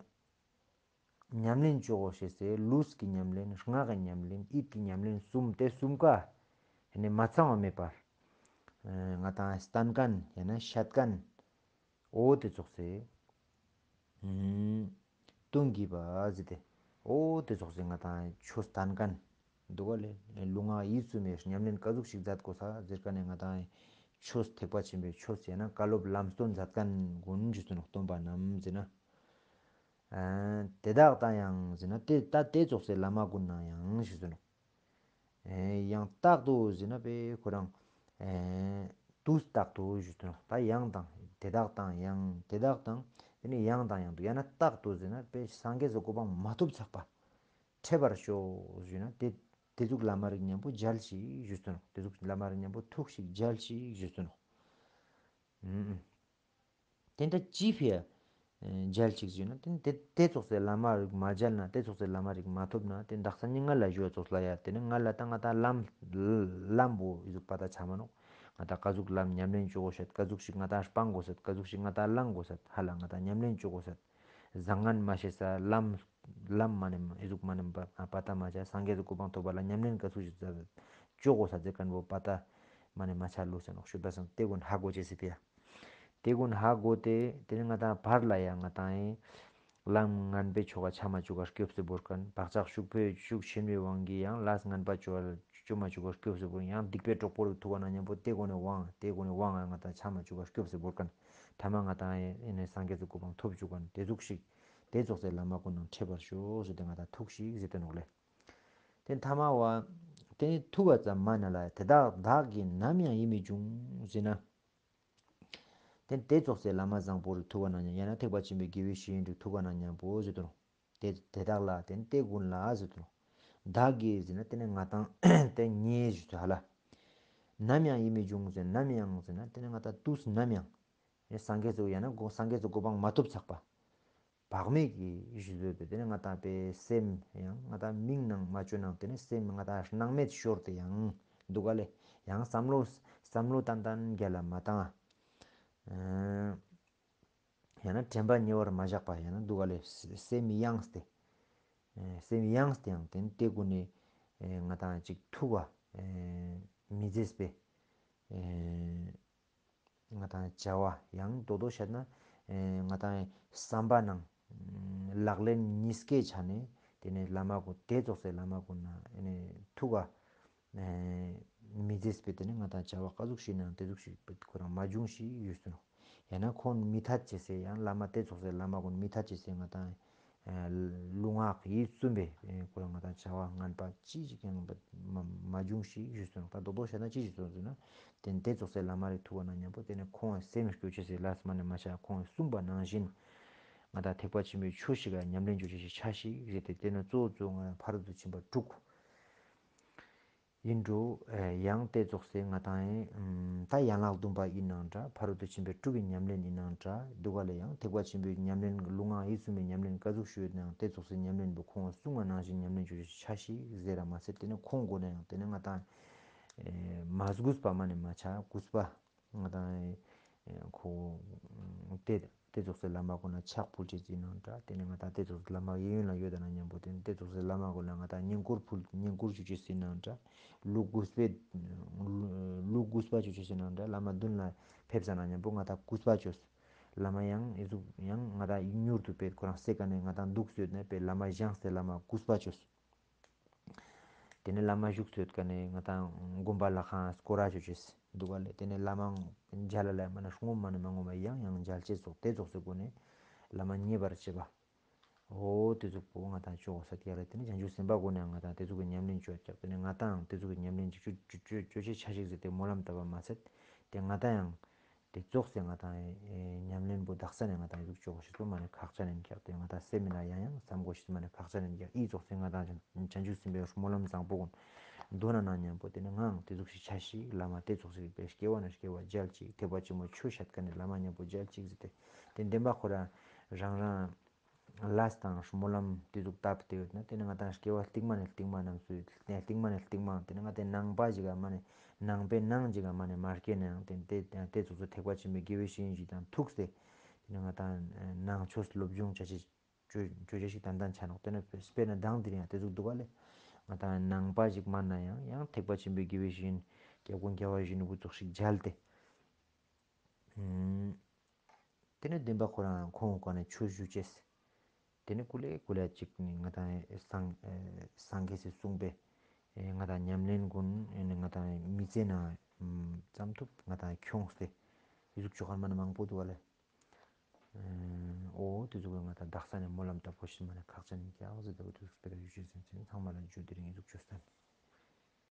ཉམས་ལེན་ཅོ་གོ་ཤེས་སི་ལུས་ཀྱི་ཉམས་ལེན་ངག་གི་ཉམས་ལེན་ཡིད་ཀྱི་ཉམས་ལེན་གསུམ་དེ་གསུམ་ཀ་ཨེ་ནི་མ་ཚང་བ་མེད་པར་ཨེ་ང་ཏང་སྟན་མཁན་ཡང་ན་བཤད་མཁན། འོ་དེ་ཙོགས་སེ། ཨུམ། སྟོན་གྱི་པ་ཟེར་ཏེ། འོ་དེ་ཙོགས་སེ་ང་ཏང་ཆོས་སྟན་མཁན། འདུག་ག་ལེ། ལུས་ངག་ཡིད་གསུམ་པའི་ཉམས་ལེན་ཀ་ཟུག་ཞིག་མཛད་དགོས་ས་ཟེར་མཁན་ནི་ང་ཏང་ཆོས་ཐེག་པ་ཆེན་པོའི་ཆོས་ཡང་ན་བཀའ་སློབ་ལམ་སྟོན་མཛད་མཁན་ཀུན་ཞུས་ཏེ་ནོག་སྟོན་པ་རྣམས་ཟེར་ན། ཨ་དེ་དག་དང་ཡང་ཟེར་ན་དེ་ད་དེ་ཙོགས་སེ་བླ་མ་ཀུན་ནང་ཡང་ཞུས་ཏེ་ནོག་ཨེ་ཡང་རྟག་ཏུ་ཟེར་ན་པེ་ཁོ་རང་ཨེ་དུས་རྟག་ཏུ་ཞུས་ཏེ་ནོག་ད་ཡང་དང་དེ་དག་དང་ཡང་དེ་དག་དང་དེ་ནི་ཡང་དང་ཡང་དུ་ཡང་ན་རྟག་ཏུ་ཟེར་ན་པེ་སངས་རྒྱས་སི་གོ་འཕང་མ་ཐོབ་ཚག་པ་འཕྲད་པར་ཤོག་ཞུས་ན་དེ་དེ་ཟུག་བླ་མ་རིགས་མཉམ་པོ་མཇལ་ཤིག་ཞུས་ཏེ་ནོག་དེ་ཟུག་བླ་མ་རིགས་མཉམ་པོ་ཐུག་ཤིག་མཇལ་ཤིག་ཞུས་ཏེ་ནོག་ཨུམ་ཨུམ། དེ་འདྲ་ཅི་ཕི་ཡ་མཇལ་ཅིག་ཟེར་ན་དེ་དེ་དེ་ཙོགས་སེ་བླ་མ་རིགས་མ་མཇལ་ན་དེ་ཙོགས་སེ་བླ་མ་རིགས་མ་ཐོབ་ན་དེ་དག་ས་ནི་ང་ལ་ཞུ་བ་ཙོགས་ལ་ཡ་དེ་ནི་ང་ལ་ད་ང་ད་ལམ་ལམ་བོ་ཨི་ཟུག་པ་ད་ཆ་མ་ནོག་ང་ད་ཀ་ཟུག་ལམ་ཉམས་ལེན་ཅོ་གོ་ཤད་ཀ་ཟུག་ཞིག་ང་ད་སྤང་གོ་ཤད་ཀ་ཟུག་ཞིག་ང་ད་བླང་གོ་ཤད་ཧ་ལ་ང་ད་ཉམས་ལེན་ཅོ་གོ་ཤད་བཟང་ངན་མ་ཤེས་ས་ལམ་ལམ་མ་ནེ་ཨི་ཟུག་མ་ནེ་པ་ད་མ་ཆ་སངས་རྒྱས་སི་གོ་འཕང་ཐོབ་པ་ལ་ཉམས་ལེན་ཀ་ཟུག་ཞིག་ཅོ་གོ་ཤད་ཟེར་མཁན་བོ་པ་ད་མ་ནེ་མ་ཆ་ལུས་ས་ནོག་ཤུ་པ་སང་དེ་ཀུན་ཧ་གོ་ཅེས་སི་ཕི་ཡ། དེ་ཀུན་ཧ་གོ་སྟེ་དེ་ནི་ང་ཏང་བར་ལ་ཡང་ང་ཏང་ཡིན། ལམ་ངན་པའི་ཆོ་ག་ཆ་མ་བཅུག་ག་སྐྱོབས་སེ་བོར་མཁན་བག་ཆགས་ཤུགས་པོས་ཤུགས་ཆེན་པོའི་དབང་གིས་ཡང་ལས་ངན་པ་ཆོ་ག་ཆ་མ་བཅུག་ག་སྐྱོབས་སེ་བོར་ཡང་སྡིག་པའི་གྲོགས་པོ་རུ་ཐུག་པ་ན་མཉམ་པོ་དེ་ཀུན་ནི་དབང་དེ་ཀུན་ནི་དབང་ང་ཏང་ཆ་མ་བཅུག་ག་སྐྱོབས་སེ་བོར་མཁན་ཐ་མ་ང་ཏང་ཡིན་ནི་སངས་རྒྱས་སི་གོ་འཕང་ཐོབ་བཅུག་མཁན་དེ་ཟུག་ཞིག་དེ་ཙོགས་སེ་བླ་མ་ཀུན་ནང་འཕྲད་པར་ཤོག་ཟེར་ཏེ་ང་ཏང་ཐུག་ཤིག་ཟེར་ཏེ་ནོག་ལེ། དེ་ཐ་མ་བ། དེ་ནི་ཐུག་པ་ཙམ་མ་ན་ལ་དེ་དག་བདག་གིས་ནམ་ཡང་ཡིད་མི་འབྱུང་ཟེར་ན། དེ་དེ་ཙོགས་སེ་བླ་མ་བཟང་པོ་རིགས་ཐུག་པ་ན་མཉམ་ཡང་ན་ཐེག་པ་ཆེན་པོའི་དགེ་བའི་བཤེས་གཉེན་རིགས་ཐུག་པ་ན་མཉམ་པོ་ཟེར་ཏེ་ནོག་དེ་དེ་དག་ལ་དེ་ནི་དེ་ཀུན་ལ་ཟེར་ཏེ་ནོག་བདག་གིས་ཟེར་ན་དེ་ནི་ང་ཏང་དེ་ཉེ་ཞུ་ཚུལ་ཧ་ལ། ནམ་ཡང་ཡིད་མི་འབྱུང་ཟེར་ནམ་ཡང་ཟེར་ན་དེ་ནི་ང་ཏང་དུས་ནམ་ཡང་། ཡང་སངས་རྒྱས་སི་ཡང་ན་གོ་སངས་རྒྱས་སི་གོ་འཕང་མ་ཐོབ་ཚག་པ། བག་མེད་ཀྱི་ཞུ་ཚུལ་དེ་དེ་ནི་ང་ཏང་པའི་སེམས་ཡང་ང་ཏང་མིག་ནང་མ་བཅོས་ནང་དེ་ནི་སེམས་ང་ཏང་སྣང་མེད་ཤོར་ཏེ་ཡང་འདུག་ག་ལེ། ཡང་བསམ་བློ་བསམ་བློ་ཏན་ཏན་རྒྱ་ལ་མ་བཏང་། ཡང་ན་དྲན་པ་ཉེ་བར་མ་བཞག་པ་ཡང་ན་འདུག་ག་ལེ། སེམས་ཡེངས་ཏེ། སེམས་ཡེངས་ཏེ་ཡང་དེ་ནི་དེ་ཀུན་ནི་ང་ཏང་ཅིག་ཐུག་པ་མི་མཛེས་པའི། ང་ཏང་བྱ་བ་ཡང་དོ་དོ་བཤད་ན་ང་ཏང་བསམ་པ་ནང་ལག་ལེན་གཉིས་ཀའི་ཆ་ནས་དེ་ནས་བླ་མ་ཀུན་དེ་ཙོགས་སེ་བླ་མ་ཀུན་ན་ཐུག་ག་མི་མཛེས་པའི་དེ་ནས་ང་ཏང་བྱ་བ་ཀ་ཟུག་ཞིག་ནང་དེ་ཟུག་ཞིག་ཁོ་རང་མ་བྱུང་ཞིག་ཡོད་སུ་ནོ། ཡང་ན་ཁོང་མི་ཐད་ཅེས་སེ་ཡང་བླ་མ་དེ་ཙོགས་སེ་བླ་མ་ཀུན་མི་ཐད་ཅེས་སེ་ང་ཏང་ལུས་ངག་ཡིད་གསུམ་པའི་ཁོ་རང་ང་ཏང་བྱ་བ་ངན་པ་ཅི་ཞིག་ཡང་མ་བྱུང་ཞིག་ཞུས་སོང་། ད་རྡོག་རྡོག་བཤད་ན་ཅི་ཞིག་སོང་ཟེར་ན། དེ་དེ་ཙོགས་སེ་བླ་མ་རིགས་ཐུག་པ་ན་མཉམ་པོ་དེ་ནས་ཁོང་སེམས་སྐྱོ་ཅེས་སེ་ལས་མ་ནས་མ་ཆ་ཁོང་གསུངས་པ་ནང་བཞིན། ང་ཏང་ཐེག་པ་ཆེན་པོའི་ཆོས་ཤིག་ག་ཉམས་ལེན་བཅོ་ཅེས་ཤིག་ཆ་ཞིག་ཟེར་ཏེ་དེ་ནས་གཙོ་བོ་གཙོ་བོ་ང་ཕ་རོལ་ཏུ་ཕྱིན་པ་དྲུག་ཡིན་འགྲོ། ཡང་དེ་ཙོགས་སེ་ང་ཏང་ད་ཡན་ལག་བདུན་པ་ཡིན་ནང་འདྲ་ཕ་རོལ་ཏུ་ཕྱིན་པའི་དྲུག་གི་ཉམས་ལེན་ཡིན་ནང་འདྲ་འདུག་ག་ལེ། ཡང་ཐེག་པ་ཆེན་པོའི་ཉམས་ལེན་ལུས་ངག་ཡིད་གསུམ་པའི་ཉམས་ལེན་ཀ་ཟུག་ཞུ་ཡོད་ནའང་དེ་ཙོགས་སེ་ཉམས་ལེན་པོ་ཁོང་གསུང་བ་ནང་བཞིན་ཉམས་ལེན་བཅོ་ཅེས་ཤིག་ཆ་ཞིག་ཟེར་ར་མ་ཟད་དེ་ནས་ཁོང་མགོ་ནས་ཡང་དེ་ནས་ང་ཏང་མ་གུས་པ་མ་ནས་མ་ཆ་གུས་པ་ང་ཏང་ཁོ་དེ་དེ་ཙོགས་སེ་བླ་མ་ཀུན་ལ་ཕྱག་ཕུལ་ཅེས་ཡིན་ནང་འདྲ། དེ་ནས་ང་ཏང་དེ་ཙོགས་བླ་མ་གཡས་གཡོན་ལ་ཡོད་ན་མཉམ་པོ་དེ་ནས་དེ་ཙོགས་སེ་བླ་མ་ཀུན་ལ་ང་ཏང་བསྙེན་བཀུར་ཕུལ་བསྙེན་བཀུར་ཞུ་ཅེས་ཡིན་ནང་འདྲ། ལུས་གུས་པའི་ལུས་གུས་པ་ཞུ་ཅེས་ཡིན་ནང་འདྲ། བླ་མ་མདུན་ལ་ཕེབས་ས་ན་མཉམ་པོ་ང་ཏང་གུས་པ་ཅོས། བླ་མ་ཡང་ཨི་ཟུག་ཡང་ང་ཏང་མྱུར་དུ་པེ་ཁོ་རང་སེ་ཀ་ནས་ང་ཏང་འདུག་སེ་ཡོད་ན་པེ་བླ་མ་བཞེངས་ཏེ་བླ་མ་གུས་པ་ཅོས། ཏེ་ནེ་བླ་མ་བཞུགས་སུ་ཡོད་ཁན་ནི་ང་དང་དགོན་པ་ལྷ་ཁང་སྐོར་ར་ཅོ་ཅེས་དུག་ག་ལེ། ཏེ་ནེ་བླ་མ་མཇལ་ལ་མ་ན་སྔོན་མ་ནེ་མ་ངོམ་པ་ཡང་ཡང་མཇལ་ཅེས་ཙོགས་ཏེ་ཙོགས་སི་སྒོ་ནེ་བླ་མ་མཉེས་པར་བྱེད་པ། འོ་ཏེ་ཙོགས་པོ་ང་དང་ཅོ་གོས་ཀྱག་ལེ། ཏེ་ནེ་བྱང་ཆུབ་སེམས་དཔའ་གུན་ནི་ཡང་ང་དང་ཏེ་ཙོགས་སི་ཉམས་ལེན་ཅོ་ཀྱག། ཏེ་ནེ་ང་དང་ཏེ་ཙོགས་སི་ཉམས་ལེན་ཅིག་ཅོ་ཅོ་ཅོ་ཅེས་ཆ་ཞིག་ཟེར་ཏེ་སྨོན་ལམ་བཏབ་པ་མ་ཚད་ཏེ་ང་དང་ཡང་ཏེ་ཙོགས་སི་ང་དང་ཨེ་ཉམས་ལེན་པོ་དག་ས་ནེ་ང་དང་ཨི་ཟུག་ཅོ་གོས་ཤེས་པོ་མ་ནེ་ཁག་ཅན་ཨིན་ཀྱག། ཏེ་ང་དང་སེམས་མི་ན་ཡང་ཡང་སམ་གོས་ཤེས་པོ་མ་ནེ་ཁག་ཅན་ཨིན་ཀྱག། ཨི་ཙོགས་སི་ང་དང་བྱང་ཆུབ་སེམས་དཔའི་སྨོན་ལམ་བཟང་པོ་གུན་མདོར་ན་ན་ཉམ་པོ་ཏེ་ནེ་ངའང་ཏེ་ཟུག་ཤིག་ཆ་ཞིག་བླ་མ་ཏེ་ཙོགས་སི་སྐྱེ་བ་ནེ་སྐྱེ་བ་མཇལ་ཅིག། ཐེག་པ་ཆེན་པོ་ཆོས་བཤད་ཁན་ནི་བླ་མ་ཉམ་པོ་མཇལ་ཅིག་ཟེར་ཏེ་ཏེ་དེན་པ་ཁོ་རང་རང་རང་ལས་དང་སྨོན་ལམ་ཏེ་ཟུག་བཏབ་སྟེ་ཡོད་ན་ཏེ་ནེ་ང་དང་སྐྱེ་བ་རྟིང་མ་ནེ་རྟིང་མ་རྣམས་སུ་རྟིང་མ་ནེ་རྟིང་མ་ཏེ་ནེ་ང་དང་ནང་པ་ཞིག་ག་མ་ནེ་ནང་པའི་ནང་ཞིག་ག་མ་ནེ་མ་སྐྱེས་ན་ཡང་ཏེ་ཏེ་ཏེ་ཙོགས་སུ་ཐེག་པ་ཆེན་པོའི་དགེ་བའི་བཤེས་གཉེན་ཞིག་དང་ཐུག་སྟེ་ཏེ་ནེ་ང་དང་ནང་ཆོས་སློབ་སྦྱོང་བྱ་ཅེས་ཅོ་ཅོ་ཅེས་ཤིག་ཏན་ཏན་ཆ་ནོག། ཏེ་ནེ་དཔེར་ན་མདང་དེ་རིང་ཡང་ཏེ་ཟུག་དུག་ག་ལེ། ང་དང་ནང་པ་ཞིག་མན་ན་ཡང་ཡང་ཐེག་པ་ཆེན་པོའི་དགེ་བའི་བཤེས་གཉེན་སྐྱབས་མགོན་རྒྱལ་བ་ཡིད་བཞིན་ནོར་བུ་ཙོགས་ཤིག་མཇལ་ཏེ། ཨུམ། ཏེ་ནེ་དེན་པ་ཁོ་རང་ཁོང་གི་སྒོ་ནེ་ཆོས་ཞུ་ཅེས། ཏེ་ནེ་ཀུ་ལེ་ཀུ་ལེ་ཅིག་ནི་ང་དང་སངས་ཨེ་སངས་རྒྱས་སི་གསུངས་པའི་ཨེ་ང་དང་ཉམས་ལེན་གུན་ཨེ་ནི་ང་དང་མི་ཚེ་ནང་ཙམ་ཐུབ་ང་དང་ཁྱོངས་ཏེ་ཨི་ཟུག་ཅོ་ཁན་མ་ནེ་མང་པོ་དུག་ག་ལེ། ཨེ་འོ་ཏེ་ཟུག་གི་ང་དང་དག་ས་ནེ་སྨོན་ལམ་བཏབ་གོས་ཤེས་མ་ནེ་ཁག་ཅན་ཨིན་ཀྱག་ཟེར་ཏེ་འོ་ཏེ་ཟུག་སྤེ་ར་ཞུ་ཅེས་ཨིན། ཚང་མ་ལ་ཇུ་ལེ། དེ་རིང་ཨི་ཟུག་ཅོས་ཏེ།